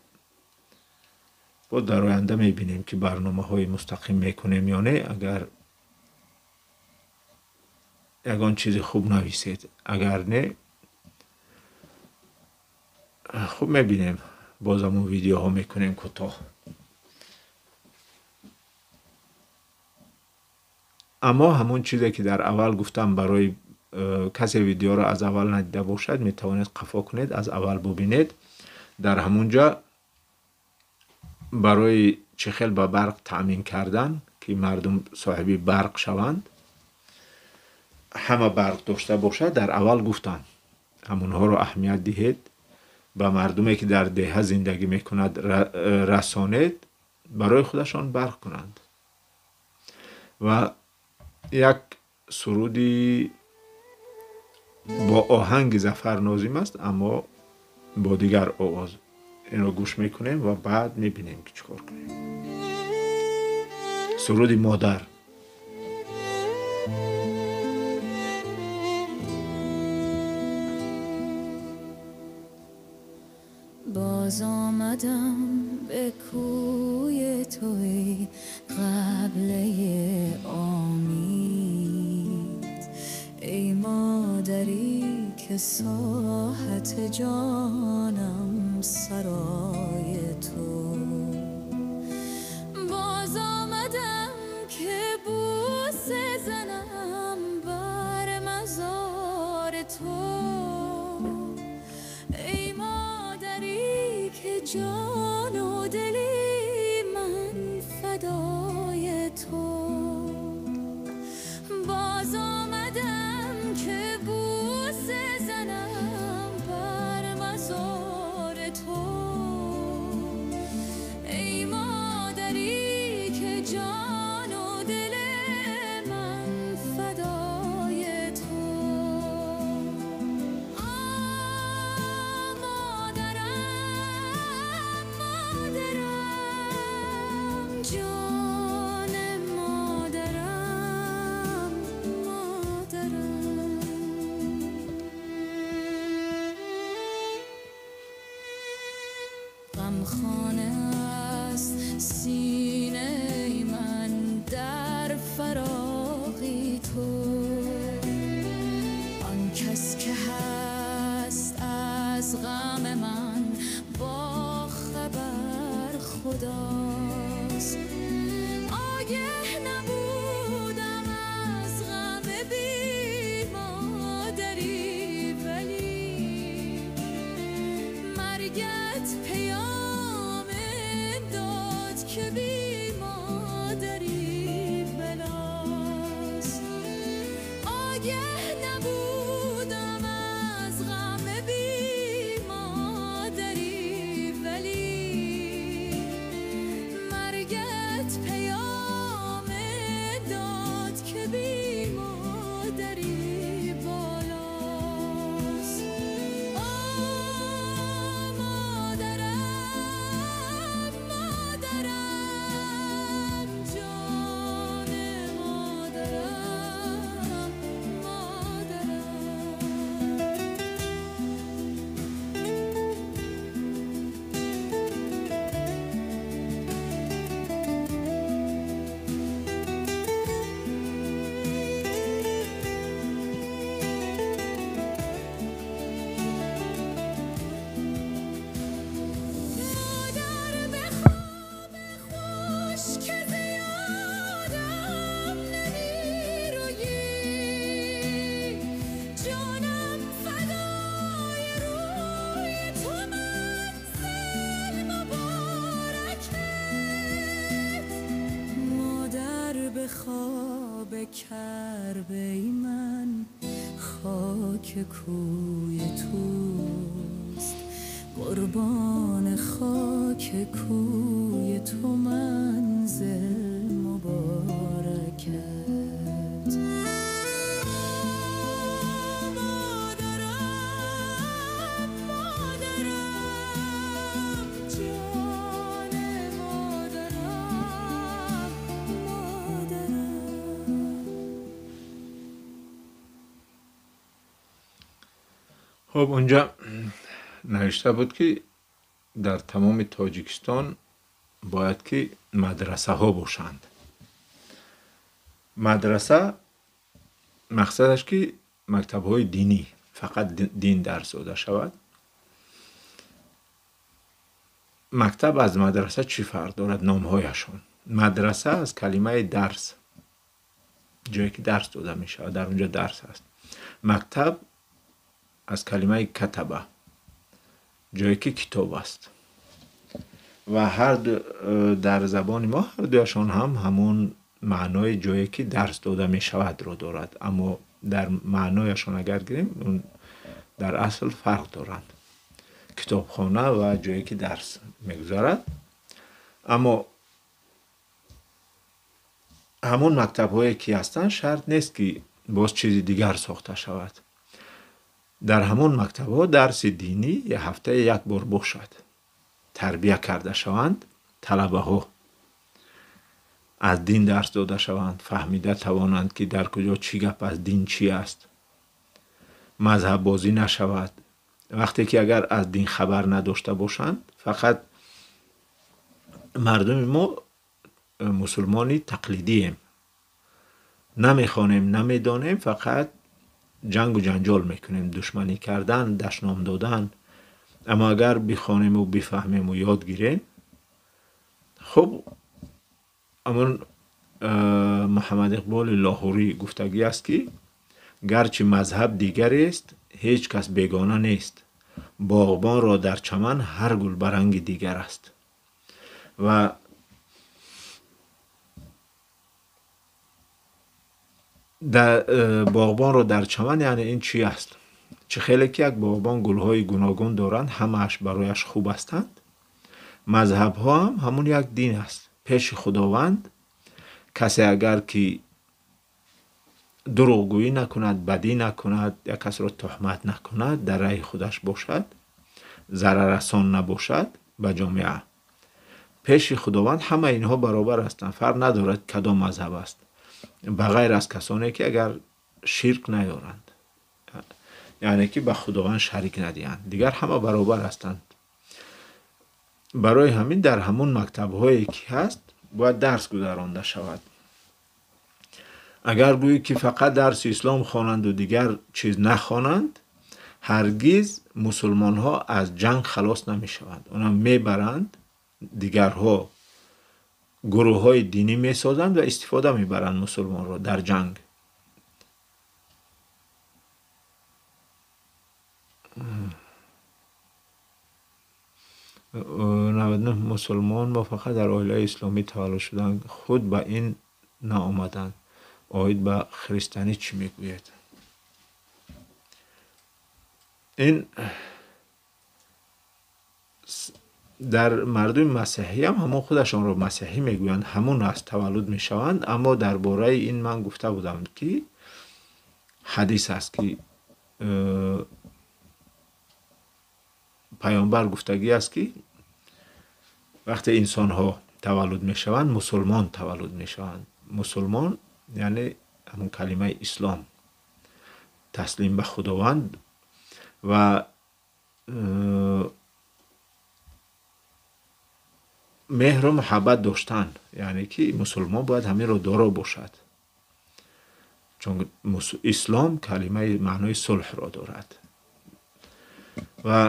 Боз дар оянда мебинем ки барномаҳои мустақим мекунем ё не. Агар ягон чизи хуб нависед, агар не, хуб мебинем, боз ҳамон видеоҳо мекунем кӯтоҳ. Аммо ҳамон чизе ки дар аввал гуфтам, барои касе видеоро аз аввал надида бошад, метавонед қафо кунед, аз аввал бубинед. Дар ҳамон ҷо барои чӣ хел ба барқ таъмин кардан ки мардум соҳиби барқ шаванд, ҳама барқ дошта бошад, дар аввал гуфтам ҳамонҳоро аҳамият диҳед, ба мардуме ки дар деҳа зиндагӣ мекунад расонед, барои худашон барқ кунанд. Ва як суруди бо оҳанги Зафар Нозим аст, аммо бо дигар овоз. Инро гӯш мекунем ва баъд мебинем ки чӣ кор кунем. Суруди модар. باز آمدم به کوی تو ای قبله امید، ای مادری که ساحت جانم سرای تو، باز آمدم که بوسه زنم بر مزار تو، ای مادری که جان و دلی من فدای تو، باز آمدم که بوسه زنم بر مزار تو، ای مادری که جان و دل من فدای تو. آه مادرم، مادرم، جان مادرم، مادرم. غمخانه است سینه من در فراقی تو، آن کس که هست از غم من با خبر خداست. آگه نبودم از غم بی مادری، ولی مرگت پیام داد که بی مادری بلاست. آگه نبودم از غم بی مادری، ولی مرگت پیام داد که بی مادری بالاست. آه مادرم، مادرم، جان مادرم، مادرم. مادر به خواب خوش که زیادم نمی‌رویی، جانم فدای روی تو منزل مبارکت. مادر به خواب کربه من خاک کوی توست، قربان خاک کوی تو منزل مبارکت. آه مادرم، مادرم، جان مادرم، مادرم. خب اونجا نوشته بود که در تمام تاجیکستان باید که مدرسه ها باشند. مدرسه مقصدش که مکتب های دینی، فقط دین درس داده شود. مکتب از مدرسه چی فرق دارد؟ نامهایشان. مدرسه از کلمه درس، جایی که درس داده می شود، در اونجا درس است. مکتب از کلمه کتبه، جایی که کتاب است. و هر دو در زبان ما هر دویشان هم همون معنای جایی که درس داده می شود رو دارد، اما در معنایشان اگر گیریم در اصل فرق دارند، کتابخانه و جایی که درس میگذارد. اما همون مکتب هایی که هستند شرط نیست که باز چیز دیگر ساخته شود. در همون مکتب ها درس دینی یه هفته یک بار باشد، تربیه کرده شوند طلبه ها، از دین درس داده شوند، فهمیده توانند که در کجا چی گپ از دین چی است، مذهب بازی نشود. وقتی که اگر از دین خبر نداشته باشند، فقط مردم ما مسلمانی تقلیدیم، نمیخوانیم نمیدانیم، فقط ҷангу ҷанҷол мекунем, душманӣ кардан, дашном додан. Аммо агар бихонему бифаҳмему ёд гирем, хуб, ҳамон Муҳаммад Иқболи Лоҳурӣ гуфтагӣ аст, ки гарчи мазҳаб дигарест, ҳеҷ кас бегона нест, боғбонро дар чаман ҳар гул ба ранги дигар аст. Ва боғбонро дар чаман, яъне ин чӣ аст? Чӣ хеле ки як боғбон гулҳои гуногун доранд, ҳамааш барояш хуб ҳастанд, мазҳабҳо ҳам ҳамун як дин аст. Пеши Худованд касе агар ки дурӯғгӯӣ накунад, бадӣ накунад, як касро туҳмат накунад, дар раҳи худаш бошад, зараррасон набошад ба ҷомеа, пеши Худованд ҳама инҳо баробар ҳастанд, фарқ надорад кадом мазҳаб аст, ба ғайр аз касоне ки агар ширк наёранд, яъне ки ба Худованд шарик надиҳанд, дигар ҳама баробар ҳастанд. Барои ҳамин дар ҳамон мактабҳое ки ҳаст бояд дарс гузаронда шавад. Агар гӯӣ ки фақат дарси ислом хонанду дигар чиз нахонанд, ҳаргиз мусулмонҳо аз ҷанг халос намешаванд. Онҳо мебаранд, дигарҳо гурӯҳҳои динӣ месозанд ва истифода мебаранд мусулмонро дар ҷанг. 99 мусулмон мо фақат дар оилаи исломӣ таваллуд шуданд, худ ба ин наомаданд. Оид ба христианӣ чӣ мегӯяд? Ин дар мардуми масеҳӣ ҳам ҳамон худашонро масеҳӣ мегӯянд, ҳамон аст таваллуд мешаванд. Аммо дар бораи ин ман гуфта будам, ки ҳадис аст, ки паёмбар гуфтагӣ аст, ки вақте инсонҳо таваллуд мешаванд, мусулмон таваллуд мешаванд. Мусулмон яъне ҳамон калимаи ислом, таслим ба Худованд ва меҳру муҳаббат доштан, яъне ки мусулмон бояд ҳаминро доро бошад, чун ислом калимаи маънои сулҳро дорад. Ва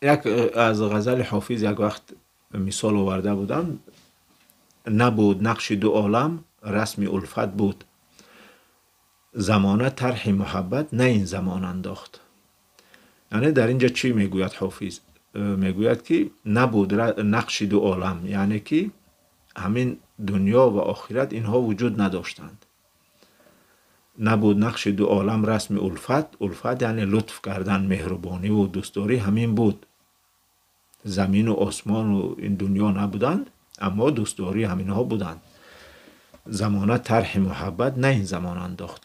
як аз ғазали Ҳофиз як вақт мисол оварда будам: набуд нақши ду олам, расми улфат буд, замона тарҳи муҳаббат на ин замон андохт. Яъне дар инҷа чӣ мегӯяд Ҳофиз? Мегӯяд ки набуд нақши ду олам, яъне ки ҳамин дунё ва охират инҳо вуҷуд надоштанд. Набуд нақши ду олам расми улфат, улфат яъне лутф кардан, меҳрубониву дӯстдорӣ ҳамин буд. Замину осмону ин дунё набуданд, аммо дӯстдорӣ ҳаминҳо буданд. Замона тарҳи муҳаббат на ин замон андохт.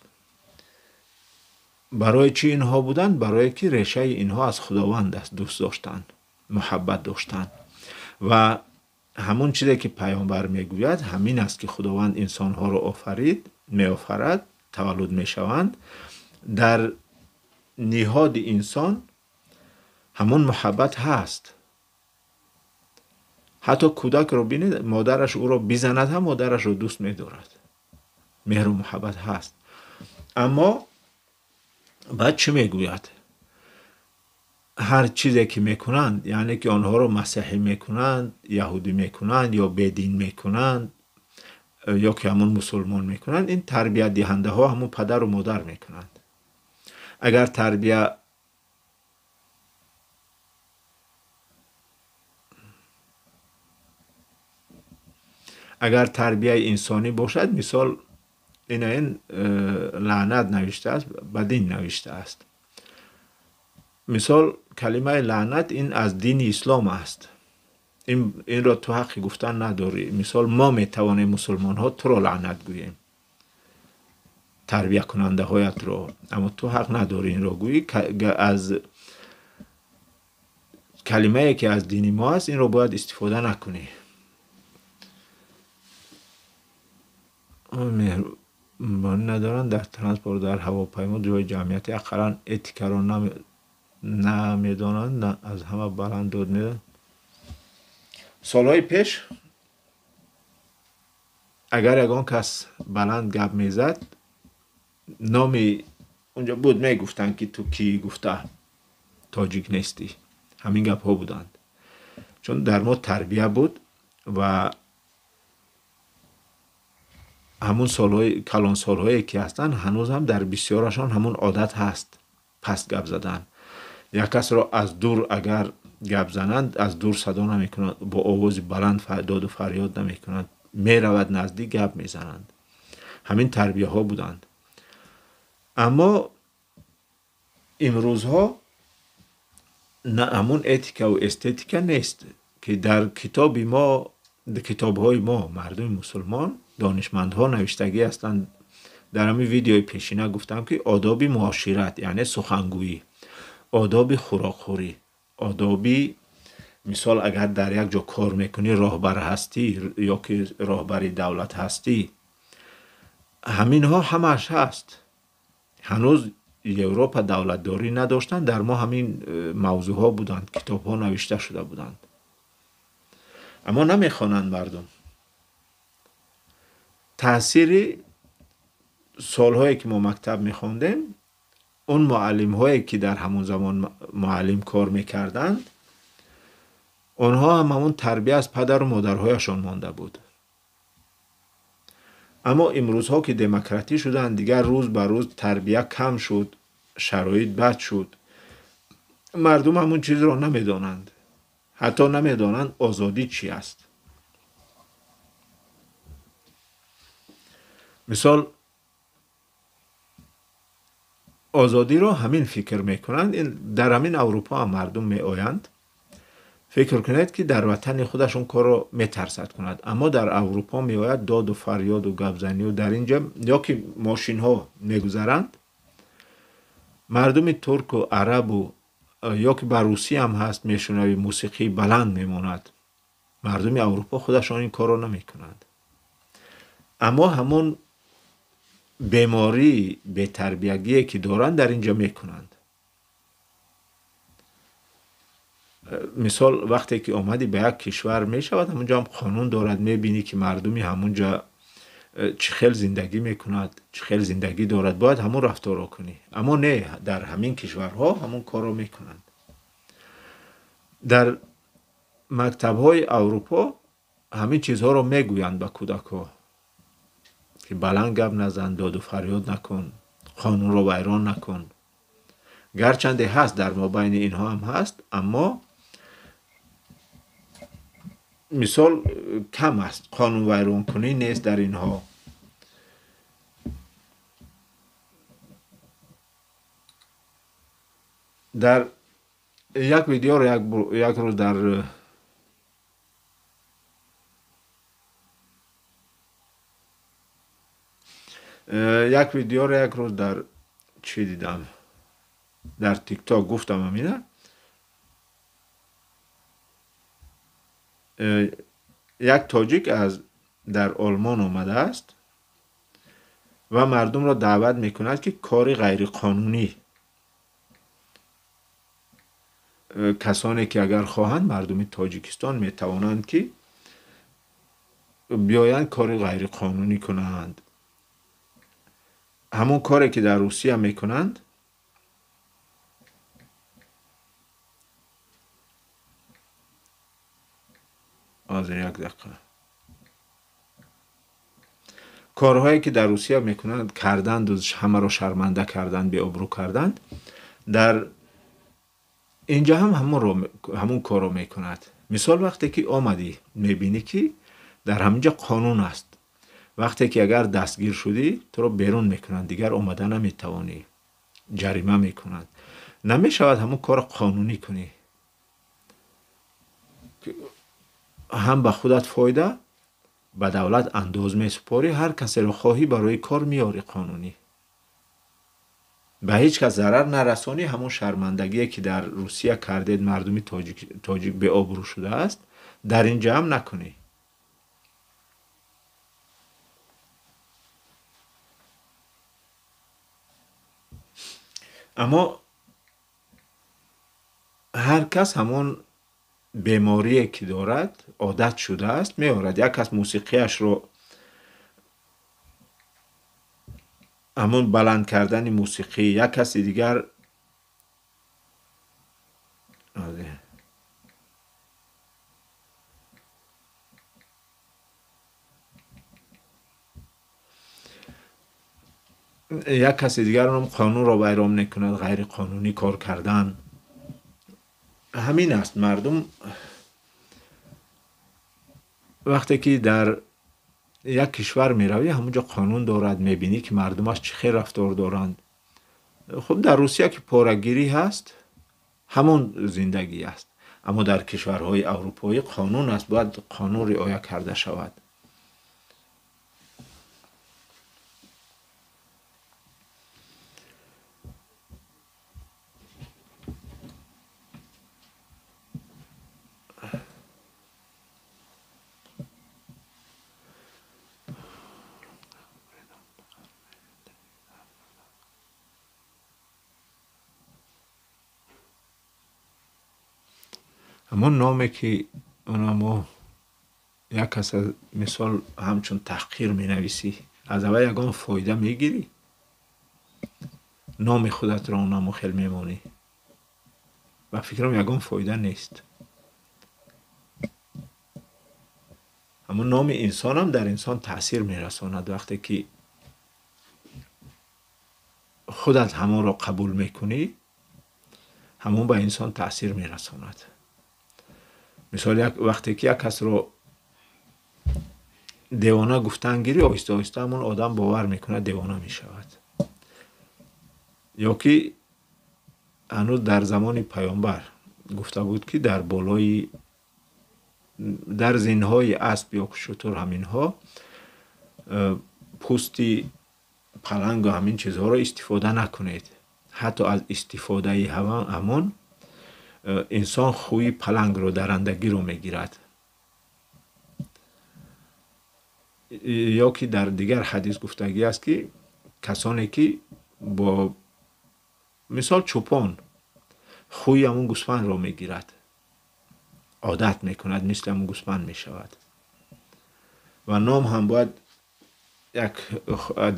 Барои чӣ инҳо буданд? Барое ки решаи инҳо аз Худованд аст, дӯст доштан, муҳаббат доштан. Ва ҳамон чизе ки паёмбар мегӯяд ҳамин аст, ки Худованд инсонҳоро офарид, меофарад, таваллуд мешаванд. Дар ниҳоди инсон ҳамон муҳаббат ҳаст. Ҳатто кӯдакро бинед, модараш ӯро бизанад ҳам модарашро дӯст медорад. Меҳру муҳаббат ҳаст. Аммо баъд чӣ мегӯяд? Ҳар чизе ки мекунанд, яъне ки онҳоро масеҳӣ мекунанд, яҳудӣ мекунанд ё бедин мекунанд, ё ки ҳамон мусулмон мекунанд, ин тарбиятдиҳандаҳо ҳамон падару модар мекунанд. Агар тарбияи инсонӣ бошад, мисол ин лаънат навиштааст, ба дин навиштааст. Мисол калимаи лаънат ин аз дини ислом аст. Инро ту ҳаққи гуфтан надорӣ. Мисол мо метавонем мусулмонҳо туро лаънат гӯем, тарбиякунандаҳоятро, аммо ту ҳақ надорӣ инро гӯӣ. Аз калимае ки аз дини мо аст, инро бояд истифода накунӣ. Меҳрубонӣ надоранд дар транспорт, дар ҳавопаймо, ҷои ҷамъиятӣ ақаллан этикаро намедонанд, аз ҳама баланд дод медиҳанд. Солҳои пеш Агар ягон кас баланд гап мезад, номи унҷо буд, мегуфтанд ки ту кӣ гуфта тоҷик нестӣ. Ҳамин гапҳо буданд. Чун дар мо тарбия буд ва ҳамун солҳои калонсолҳое ки ҳастанд, ҳанӯз ҳам дар бисёрашон ҳамун одат ҳаст паст гап задан. Як касро аз дур агар гап зананд, аз дур садо намекунанд, бо овози баланд доду фарёд намекунанд, меравад наздик гап мезананд. Ҳамин тарбияҳо буданд. Аммо имрӯзҳо на ҳамун этикаву эстетика нест, ки дар китоби мо, китобҳои мо мардуми мусулмон, донишмандҳо навиштагӣ ҳастанд. Дар ҳамин видеои пешина гуфтам, ки одоби муошират, яъне сухангӯӣ, одоби хӯрокхӯрӣ, одоби мисол агар дар як ҷо кор мекунӣ, роҳбар ҳастӣ ё ки роҳбари давлат ҳастӣ, ҳаминҳо ҳамааш ҳаст. Ҳанӯз Европа давлатдорӣ надоштанд, дар мо ҳамин мавзӯъҳо буданд, китобҳо навишта шуда буданд. Аммо намехонанд мардум. Таъсири солҳое ки мо мактаб мехондем, он муаллимҳое ки дар ҳамон замон муаллим кор мекарданд, онҳо ҳам ҳамон тарбия аз падару модарҳояшон монда буд. Аммо имрӯзҳо ки демократӣ шуданд, дигар рӯз ба рӯз тарбия кам шуд, шароит бад шуд. Мардум ҳамон чизро намедонанд. Ҳатто намедонанд озодӣ чӣ аст. Мисол озодиро ҳамин фикр мекунанд. Дар ҳамин Аврупо ҳам мардум меоянд, фикр кунед ки дар ватани худашон корро метарсад кунад, аммо дар Аврупо меояд доду фарёду гапзанию дар инҷа ё ки мошинҳо мегузаранд, мардуми турку арабу ё ки ба русӣ ҳам ҳаст, мешунавӣ мусиқии баланд мемонад. Мардуми Аврупо худашон ин корро намекунанд. Аммо ҳамон бемории бетарбиягие ки доранд, дар инҷа мекунанд. Мисол вақте ки омадӣ ба як кишвар мешавад, ҳамунҷо ҳам қонун дорад, мебинӣ ки мардуми ҳамунҷа чӣ хел зиндагӣ мекунад, чӣ хел зиндагӣ дорад, бояд ҳамун рафторро кунӣ. Аммо не, дар ҳамин кишварҳо ҳамун корро мекунанд. Дар мактабҳои Аврупо ҳамин чизҳоро мегӯянд ба кӯдакҳо, ки баланд гап назан, доду фарёд накун, қонунро вайрон накун. Гарчанде ҳаст, дар мобайни инҳо ҳам ҳаст, аммо мисол кам аст, қонунвайронкунӣ нест дар инҳо. Дар як видеоро як рӯз дар як видеоро як рӯз дар чӣ дидам, дар тикток гуфтам ҳамина. Як тоҷик аз дар Олмон омадааст ва мардумро даъват мекунад, ки кори ғайриқонунӣ, касоне ки агар хоҳанд, мардуми Тоҷикистон метавонанд ки биёянд кори ғайриқонунӣ кунанд. Ҳамон коре ки дар Русия мекунанд, ҳозир як дақиқа, корҳое ки дар Русия мекунанд, карданду ҳамаро шарманда карданд, беобрӯ карданд, дар инҷа ҳам ҳамон корро мекунад. Мисол вақте ки омадӣ, мебинӣ ки дар ҳаминҷа қонун аст. Вақте ки агар дастгир шудӣ, туро берун мекунанд, дигар омада наметавонӣ, ҷарима мекунанд. Намешавад ҳамон корро қонунӣ кунӣ. Ҳам ба худат фоида, ба давлат андоз месупорӣ, ҳар касеро хоҳӣ барои кор меорӣ қонунӣ. Ба ҳеҷ кас зарар нарасонӣ. Ҳамон шармандагие ки дар Русия кардед, мардуми тоҷик беобрӯ шудааст, дар инҷа ҳам накунӣ. Аммо ҳар кас ҳамон беморие ки дорад, одат шудааст, меорад. Як кас мусиқияшро ҳамон баланд кардани мусиқӣ, як каси дигар як каси дигар ҳам қонунро вайрон мекунад, ғайриқонунӣ кор кардан. Ҳамин аст. Мардум вақте ки дар як кишвар меравӣ, ҳамонҷо қонун дорад, мебинӣ ки мардумаш чӣ хел рафтор доранд. Хуб, дар Русия ки порагирӣ ҳаст, ҳамон зиндагӣ аст. Аммо дар кишварҳои аврупоӣ қонун аст, бояд қонун риоя карда шавад. Ҳамон номе ки онамо як кас мисол ҳамчун таҳқир менависӣ, аз аввал ягон фоида мегирӣ? Номи худатро онамо хел мемонӣ. Ба фикрам ягон фоида нест. Ҳамон номи инсонам дар инсон таъсир мерасонад. Вақте ки худат ҳамонро қабул мекунӣ, ҳамон ба инсон таъсир мерасонад. Мисол, вақте ки як касро девона гуфтан гирӣ, оҳиста оҳиста ҳамон одам бовар мекунад, девона мешавад. Ё ки ҳанӯз дар замони паёмбар гуфта буд, ки дар болои дар зинҳои асп ё шутур ҳаминҳо пӯсти палангу ҳамин чизҳоро истифода накунед. Ҳатто аз истифодаи ҳамон инсон хӯи палангро, дарандагиро мегирад. Ё ки дар дигар ҳадис гуфтагӣ аст, ки касоне ки бо мисол чӯпон хӯи ҳамон гӯсфандро мегирад, одат мекунад, мисли ҳамон гӯсфанд мешавад. Ва ном ҳам бояд як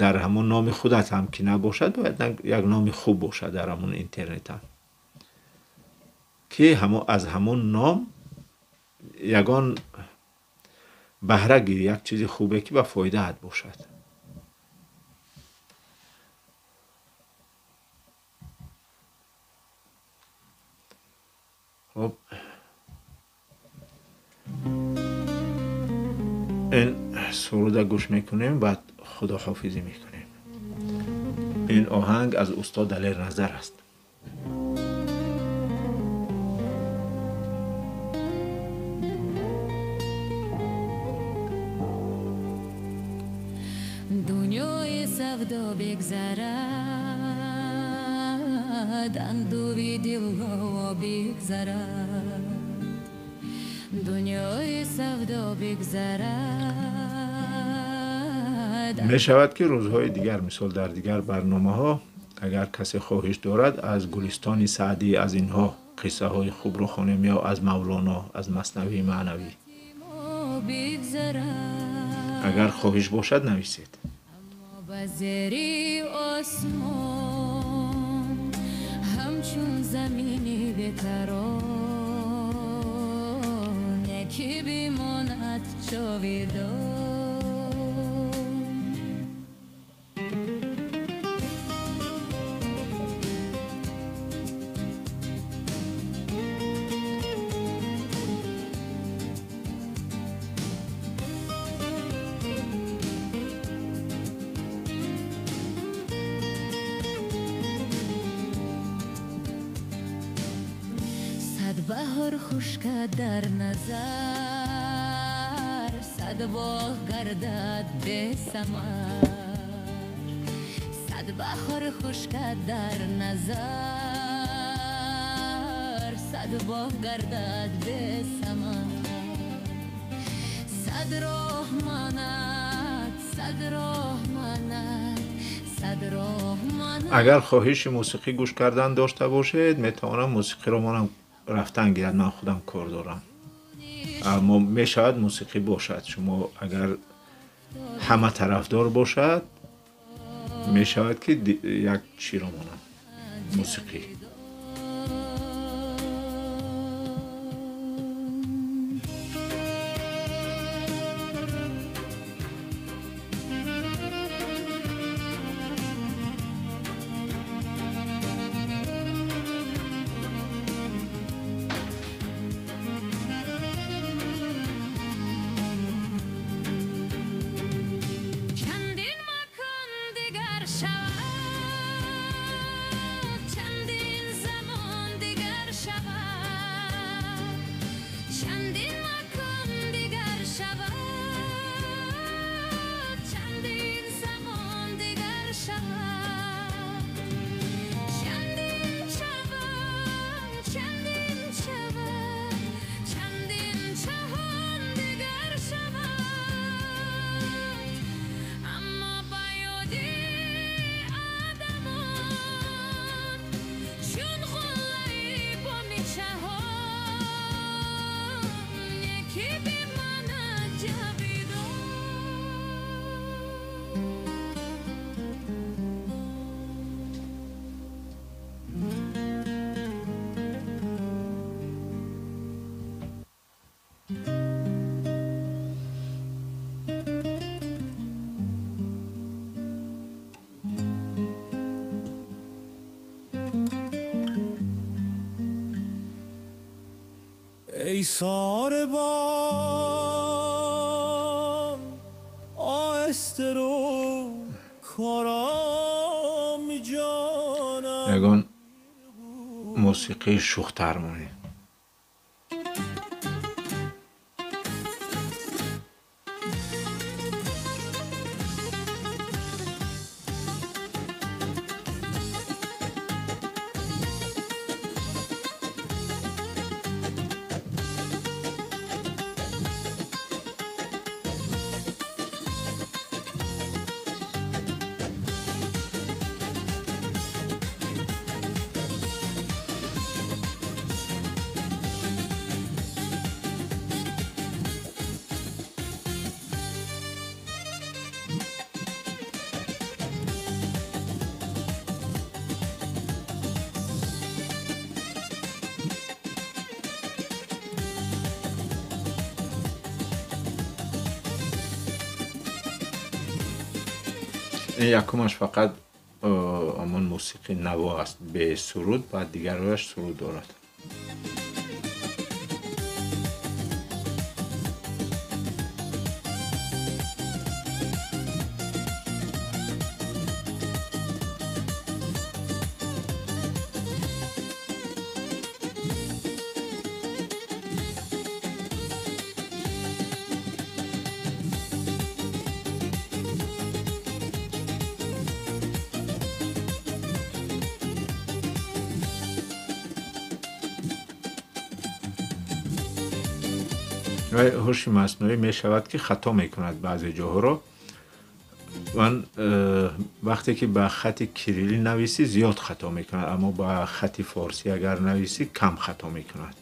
дар ҳамон номи худат ҳам ки набошад, бояд як номи хуб бошад дар ҳамон интернет ҳам, ки аз ҳамон ном ягон баҳра гирӣ, як чизи хубе ки ба фоидаат бошад. Хуб, ин суруда гӯш мекунем, баъд худоҳофизӣ мекунем. Ин оҳанг аз устод Далер Назар аст. Дунёи савдо бигзарад, андӯҳи дилҳо бигзарад. Дунёи савдо бигзарад. Мешавад ки рӯзҳои дигар, мисол дар дигар барномаҳо, агар касе хоҳиш дорад, аз Гулистони Саъдӣ, аз инҳо қиссаҳои хубро хонем, ё аз Мавлоно, аз Маснавии маънавӣ. Агар хоҳиш бошад, нависед. Ба зери осмон ҳамчун замини бекарон яке бимонад ҷовидон. Баҳор хушка дар назар, сад боғ гардад бесамар. Сад баҳор хушка дар назар, сад боғ гардад бесамар. Сад роҳ монад, сад роҳ монад, сад роҳ монад. Агар хоҳиши мусиқӣ гӯш кардан дошта бошед, метавонам мусиқиро монам рафтан гирад, ман худам кор дорам. Аммо мешавад мусиқӣ бошад. Шумо агар ҳама тарафдор бошад, Мешавад ки як чиро монам мусиқӣ. ای ساربان آهسته رو کارام جانم. یگان موسیقی شوختر مونی. Якумаш фақат ҳамон мусиқи наво аст бе суруд, баъд дигараш суруд дорад. Ҳуши маснуӣ мешавад ки хато мекунад баъзе ҷоҳоро. Ман вақте ки ба хати кирилӣ нависӣ зиёд хато мекунад, аммо ба хати форсӣ агар нависӣ кам хато мекунад.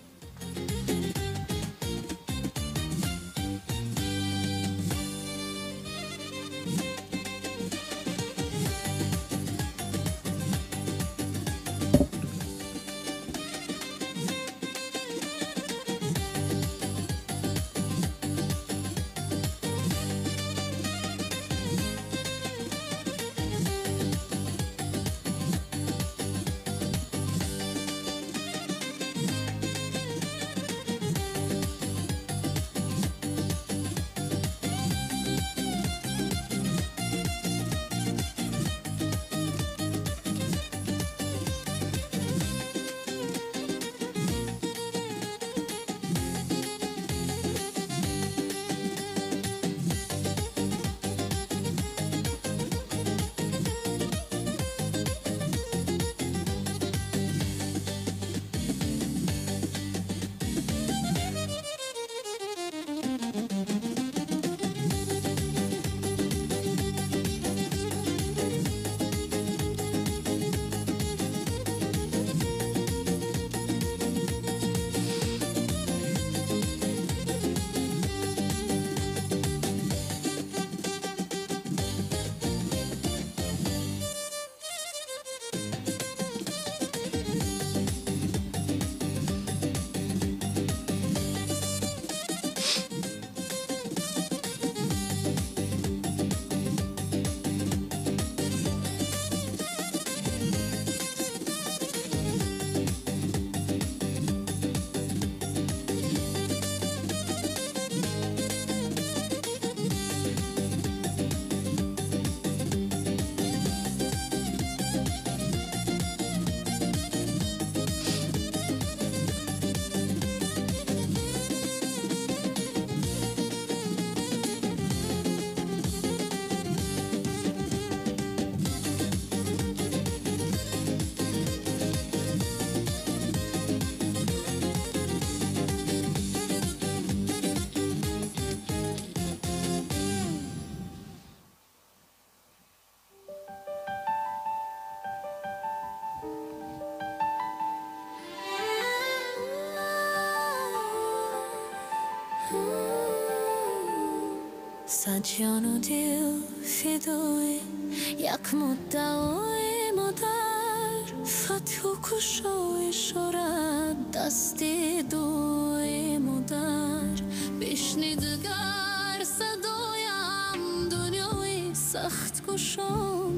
Сад ҷону дил фидои як муддаои модар, фатҳу кушои шорад дасти дуои модар. Бишнидгар садоям дунёи сахт кушон,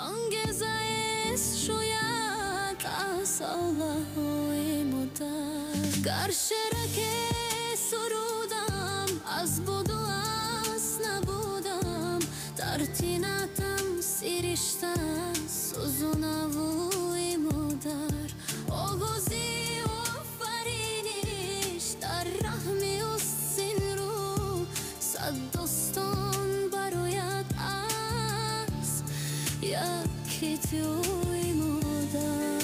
ангезаест шояд аз аллаҳои модар. Гар шераке сурудам аз буду аз набудам, дар тинатам сиришта сӯзу навои модар. Оғози офариниш дар раҳми ӯст зин рӯ, сад достон барояд аз яки туи модар.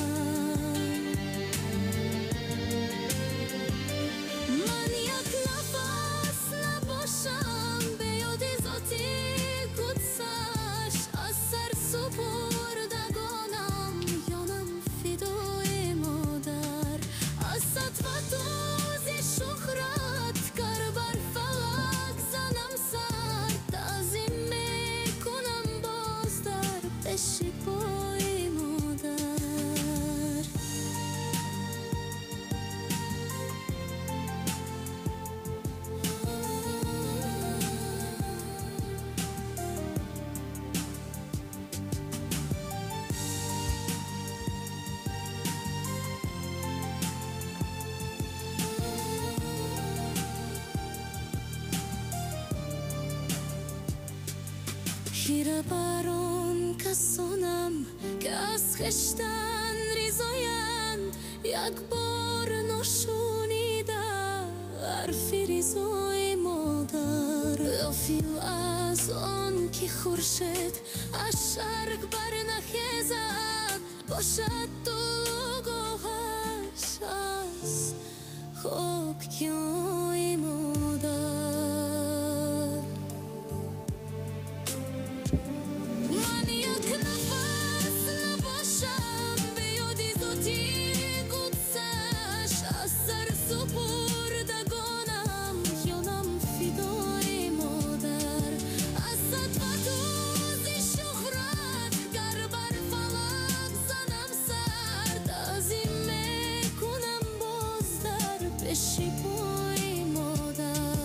Ман як нафас набошам беёди зоти қудсаш, аз сар супурдагонам ёнам фидои модар. Аз сатватози шуҳрат гар бар фалак занам сар, таъзим мекунам боз дар пеши пои модар. Хира бар он касонам ки аз хештан ризоянд, як бор ношунида ҳарфи ризои модар. Ғофил аз он ки хуршед аз шарқ барнахезад, бошад тулугоҳаш аз хокиҳои модар. Ман як нафас набошам беёди зоти қудсаш, аз сар супурдагонам ёнам фидои модар. Аз сатватози шуҳрат гар бар фалак занам сар, таъзим мекунам боз дар пеши пои модар.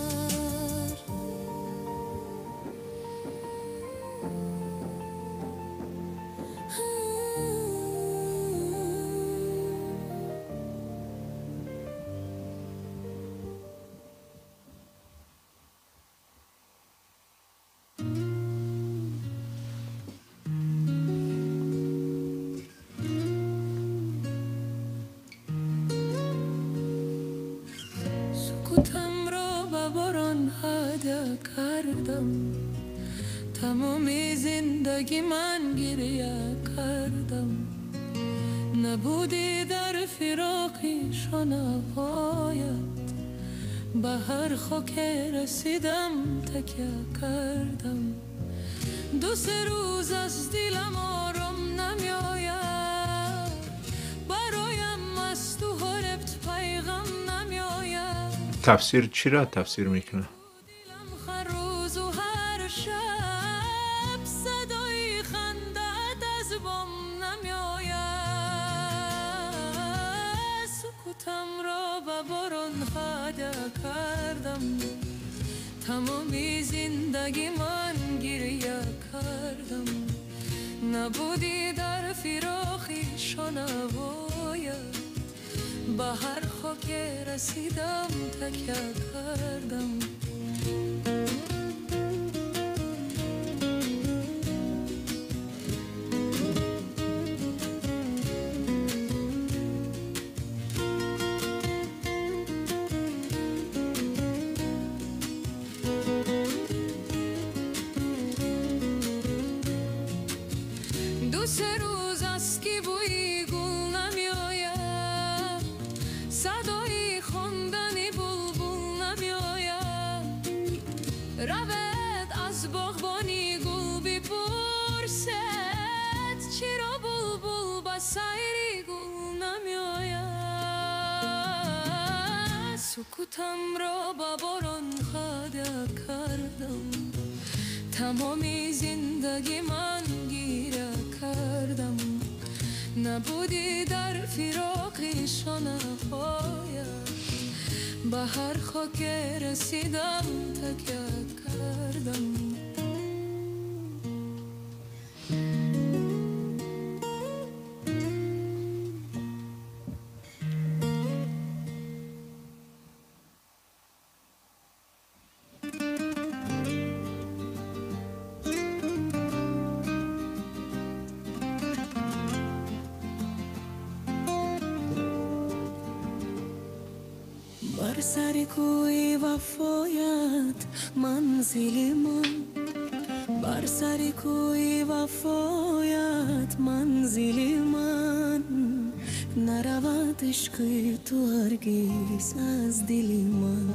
Сукутамро ба борон ҳадя кардам, тамоми зиндагӣ ман гиря кардам. Набудӣ дар фироқи шонаҳоят, ба ҳар хоке расидам такя кардам. Ду се рӯз аз дилам ором намеояд, бароям аз ту ҳоребт пайғам намеояд. Тафсир чиро тафсир мекунад? Дилам ҳар рӯзу ҳар шаб садои хандаат аз бом намеояд. Сукутамро ба борон ҳадя кардам, тамоми зиндагӣ ман гиря кардам. Набудӣ дар фироқи шонаҳоят, ба ҳар хоке расидам такя кардам. Ду се рӯз аст ки бӯи гул намеояд, садои хондани булбул намеояд. Равед аз боғбони гул бипурсед, чиро булбул ба сайри гул намеояд. Сукутамро ба борон ҳадя кардам, Тамоми зиндагӣ ман гиря кардам, набудӣ дар фироқи шонаҳоят, ба ҳар хоке расидам такя кардам. Бар сари кӯи вафоят манзили ман, бар сари кӯи вафоят манзили ман, наравад ишқи ту ҳаргиз аз дили ман,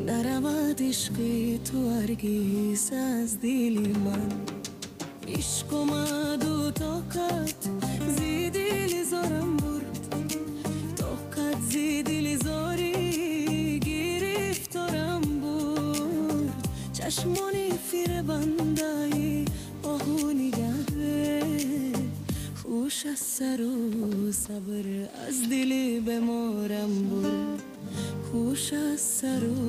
наравад ишқи ту ҳаргиз аз дили ман. Ишқ омаду тоқат зи дили зорам бурд, тоқат зи дили зорӣ гирифторам бурд. Чашмони фиребандаи оҳу нигаҳе, хуш аз сару сабр аз дили беморам бурд, хуш аз сару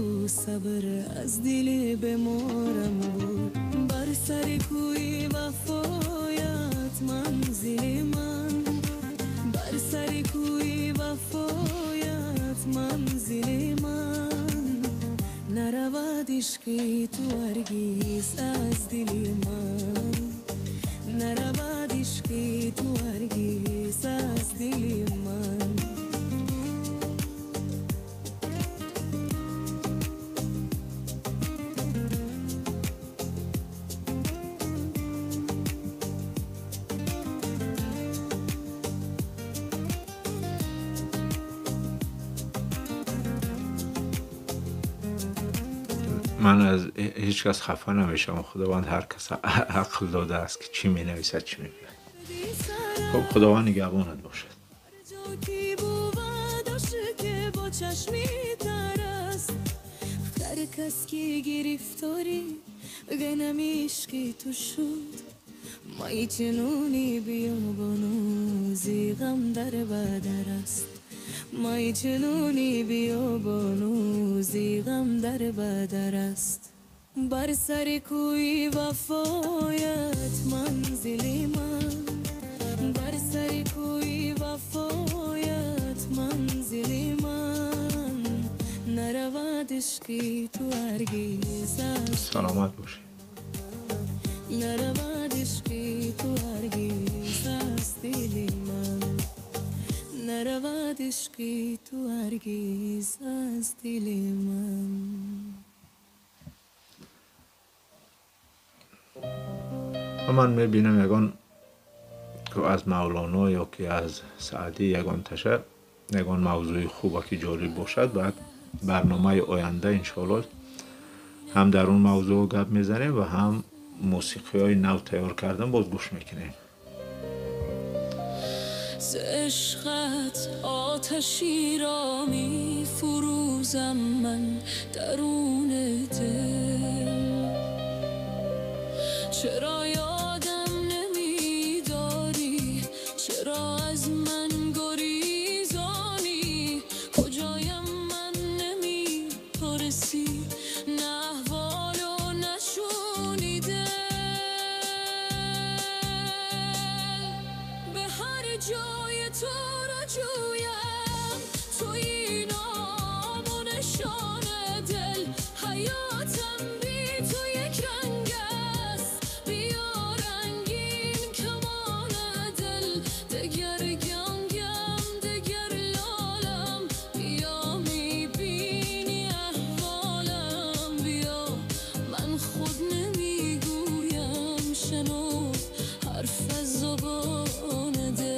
сабр аз дили беморам бурд. Бар сари кӯи вафоят манзили ман, бар сари кӯи вафоят манзили ман, наравад ишқи ту ҳаргиз аз дили ман, наравад ишқи ту ҳаргиз аз дили ман. Ман аз ҳеҷ кас хафа намешавам. Худованд ҳар кас ақл додааст ки чӣ менависад, чӣ мегӯяд. Хуб, Худованд нигаҳбонат бошад. Ҳар кас ки гирифторӣ ғанами ишқи ту шуд, май чунуни биёбону зи ғам дар ба дар аст, май чунуни биёбону зи ғам дар ба дар аст. Бар сари кӯи вафоят манзили ман, бар сари кӯи вафоят манзили ман, наравад ишқи ту ҳаргиз аз Саломат бошед. Наравад ишқи ту ҳаргиз аз дили ман, наравад ишқи ту ҳаргиз аз дили ман. Ва ман мебинам ягон аз Мавлоно ё ки аз Саъдӣ ягон таша ягон мавзӯи хуба ки ҷолиб бошад, баъд барномаи оянда иншоаллоҳ ҳам дар он мавзӯъ гап мезанем ва ҳам мусиқиҳои нав тайёр кардам боз гӯш мекунем. ز عشقت آتشی را می فروزم من درون دل، چرا یادم نمیداری، چرا از من گریزانی، کجایم من نمیپرسی، نه احوال و نه شنیده، به هر جای تو را جویم، تویی نام و نشان دل، حیاتم بی تو یک رنگ است، بیا رنگین کمان دل، دگر گنگم دگر لالم، بیا میبینی احوالم، بیا من خود نمیگویم، شنو حرف از زبان دل.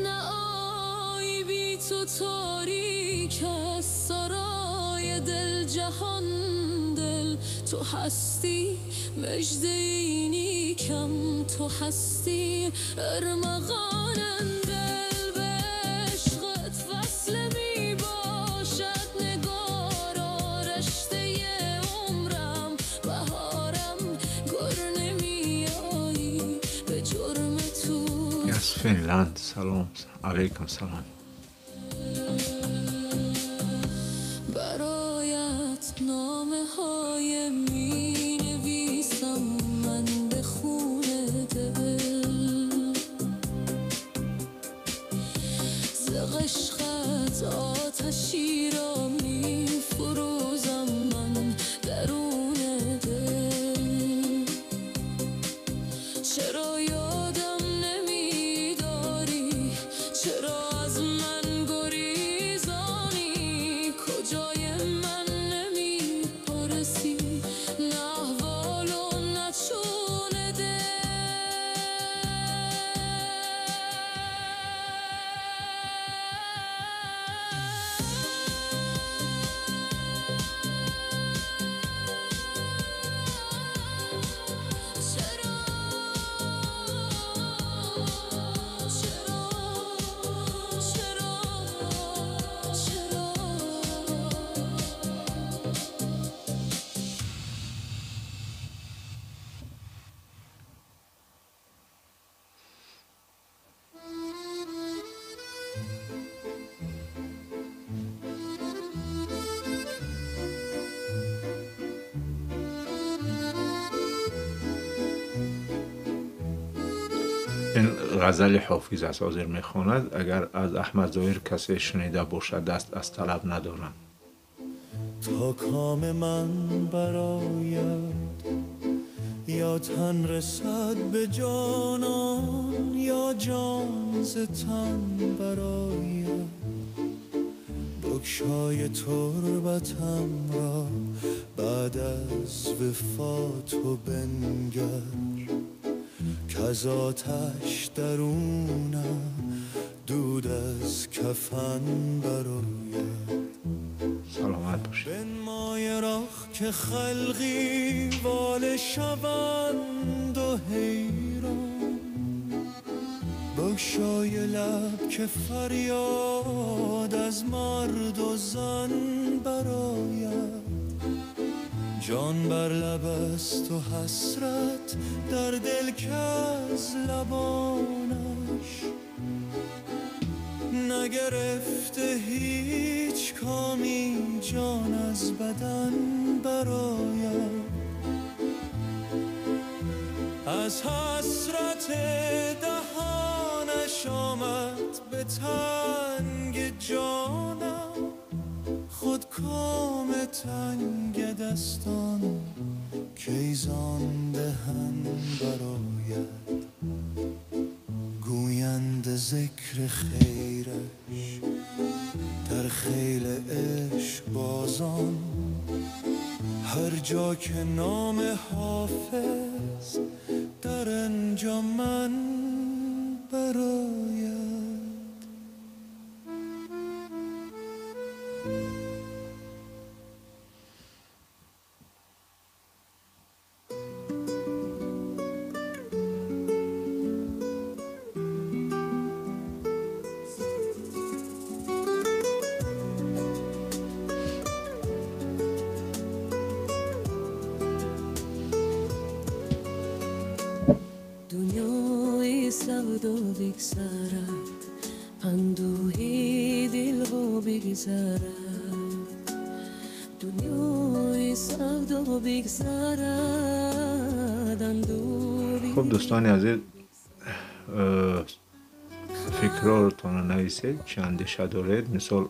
نه آی بی تو تاریک است سرای دل، تو هستی مژده ای نیکم، تو هستی ارمغانم. دل به عشقت وصل می باشد، نگارا رشته عمرم، بهارم گر نمی آیی به جرم تو. از فنلاند سلام علیکم. سلام. برایت نامه های می نویسم من به خون دل، ز عشقت آتشی را می فروزم من درون دل. چرا یادم نمی داری، چرا از من گریزانی، کجای من نمی پرسی، نه احوال و نه چون دل. چرا چرا چرا چرا. این غزل حافظ است حاضر میخواند. اگر از احمد ظاهر کسی شنیده باشد دست از طلب ندارم. تا کام من برآید یا تن رسد به جانان، یا جان ز تن برآید. بگشای تربتم را بعد از وفات و بنگر، کز آتش درونم دود از کفن برآید. سلامت باشید. بنمای راه که خلقی واله شوند و حیران، بگشای لب که فریاد از مرد و زن برآید. جان بر لب است و حسرت در دل کز لبانش نگرفته هیچ کامی جان از بدن برآید. از حسرت دهانش آمد به تنگ جانم، خود کام تنگ دستان کی زان دهن برآید. گویند ذکر خیرش در خیل عشق بازان، هر جا که نام حافظ در انجا من برآید. دنیای سودا بگذرد، اندوه دلها بگذرد، دنیای سودا بگذرد، اندوه. خب دوستان عزیز، فکراتون رو نویسید، چه اندیشه دارید، مثال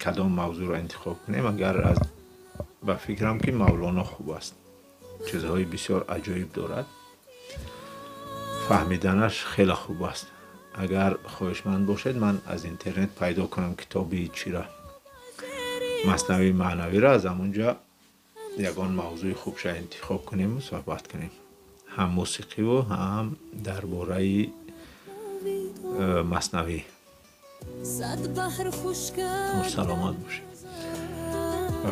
کدام موضوع رو انتخاب کنیم. اگر از به فکرم که مولانا خوب است، چیزهای بسیار عجایب دارد، فهمیدنش خیلی خوب است. اگر خواهشمند باشید من از اینترنت پیدا کنم کتابی چی را، مثنوی معنوی را، از همونجا یگان موضوع خوب شه انتخاب کنیم و صحبت کنیم، هم موسیقی و هم درباره مثنوی. سلامت باشید.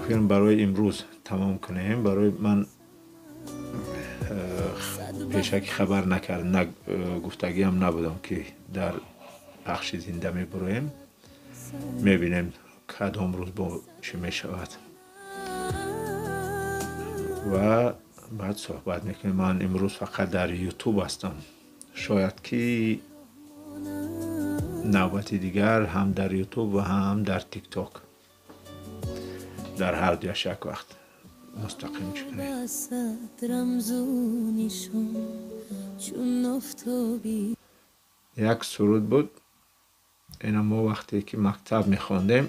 فکرم برای امروز تمام کنیم. برای من Пешакӣ хабар накард, гуфтагиам набудам ки дар пахши зинда мебуроем. Мебинем кадом рӯз бо чӣ мешавад ва баъд суҳбат мекунем. Ман имрӯз фақат дар Ютуб ҳастам. Шояд ки навбати дигар ҳам дар Ютуб ва ҳам дар ТикТок, дар ҳар дуяш як вақт мустақим чӣ кунем. Як суруд буд, ина мо вақте ки мактаб мехондем,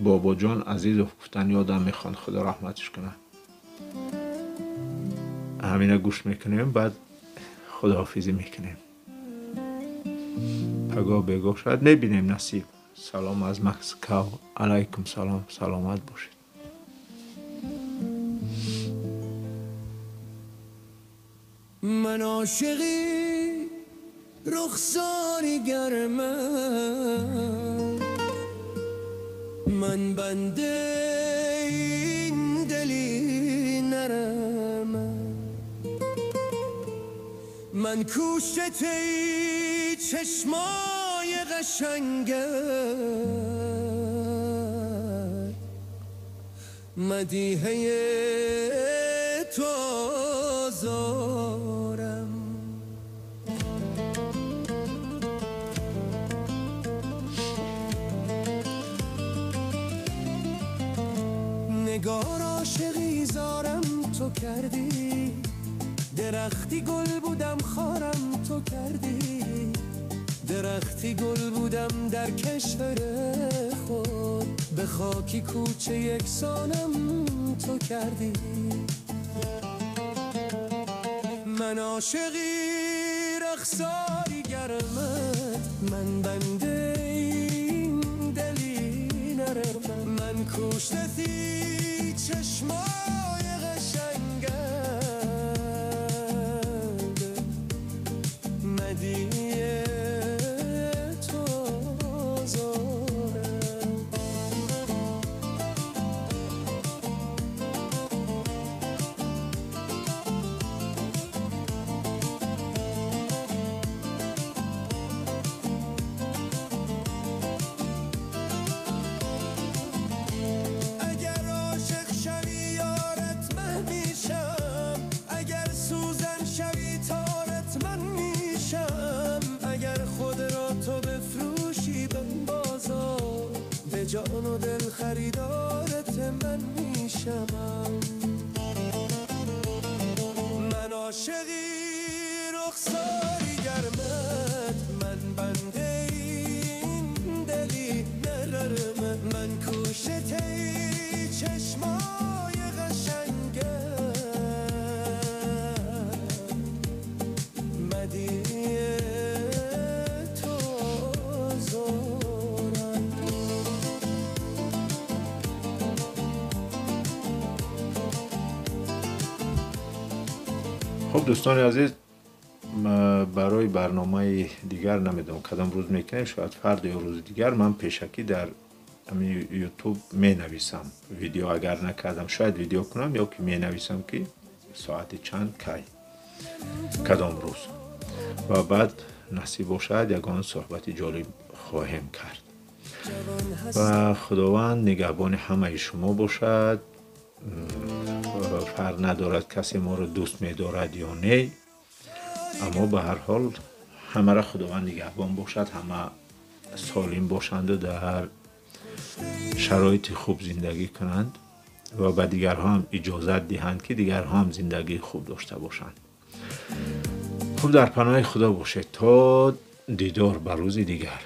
Бобоҷон Азизов гуфтан ёдам мехонд, худо раҳматш кунад. Ҳамина гӯш мекунем, баъд худоҳофизӣ мекунем. Пагоҳ бегоҳ шояд мебинем, насиб. Салом аз Москав. Алайкум салом, саломат бошед. من عاشقی رخساری گرمم، من بنده این دلی نرمم، من کوشت ای چشمای قشنگت، مدیحه تو آزارم. نگار عاشقی زارم تو کردی، درختی گل بودم خارم تو کردی، درختی گل بودم در کشور خود، به خاکی کوچه یکسانم تو کردی. من عاشقی رخساری گرمت، من بنده این دلی نرمم، من کوشتی چشمای قشنگت، مدیه تو زارم. اگر عاشق شوی یارت من میشم، اگر سوزن شوی تارت من میشم، اگر خود را تو بفروشی به بازار، به جان و دل خریدارت من میشم. من عاشقی رخساری گرمت، من بنده این دلی نرم، من کوشت ای چشمای قشنگت، مدیه تو زارم. خب دوستان عزیز، برای برنامه دیگر نمیدونم کدام روز میکنیم، شاید فردا یا روز دیگر. من پیشکی در همین یوتیوب می نویسم ویدیو، اگر نکردم شاید ویدیو کنم یا که می نویسم که ساعت چند کی کدام روز، و بعد نصیب باشد یگان صحبت جالب خواهیم کرد. و خداوند نگهبان همه شما باشد. فرق ندارد کسی ما رو دوست می‌دارد یا نه، اما به هر حال همه را خداوند نگهبان باشد، همه سالم باشند و در شرایط خوب زندگی کنند و به دیگرها هم اجازت دهند که دیگرها هم زندگی خوب داشته باشند. خوب، در پناه خدا باشید تا دیدار به روز دیگر.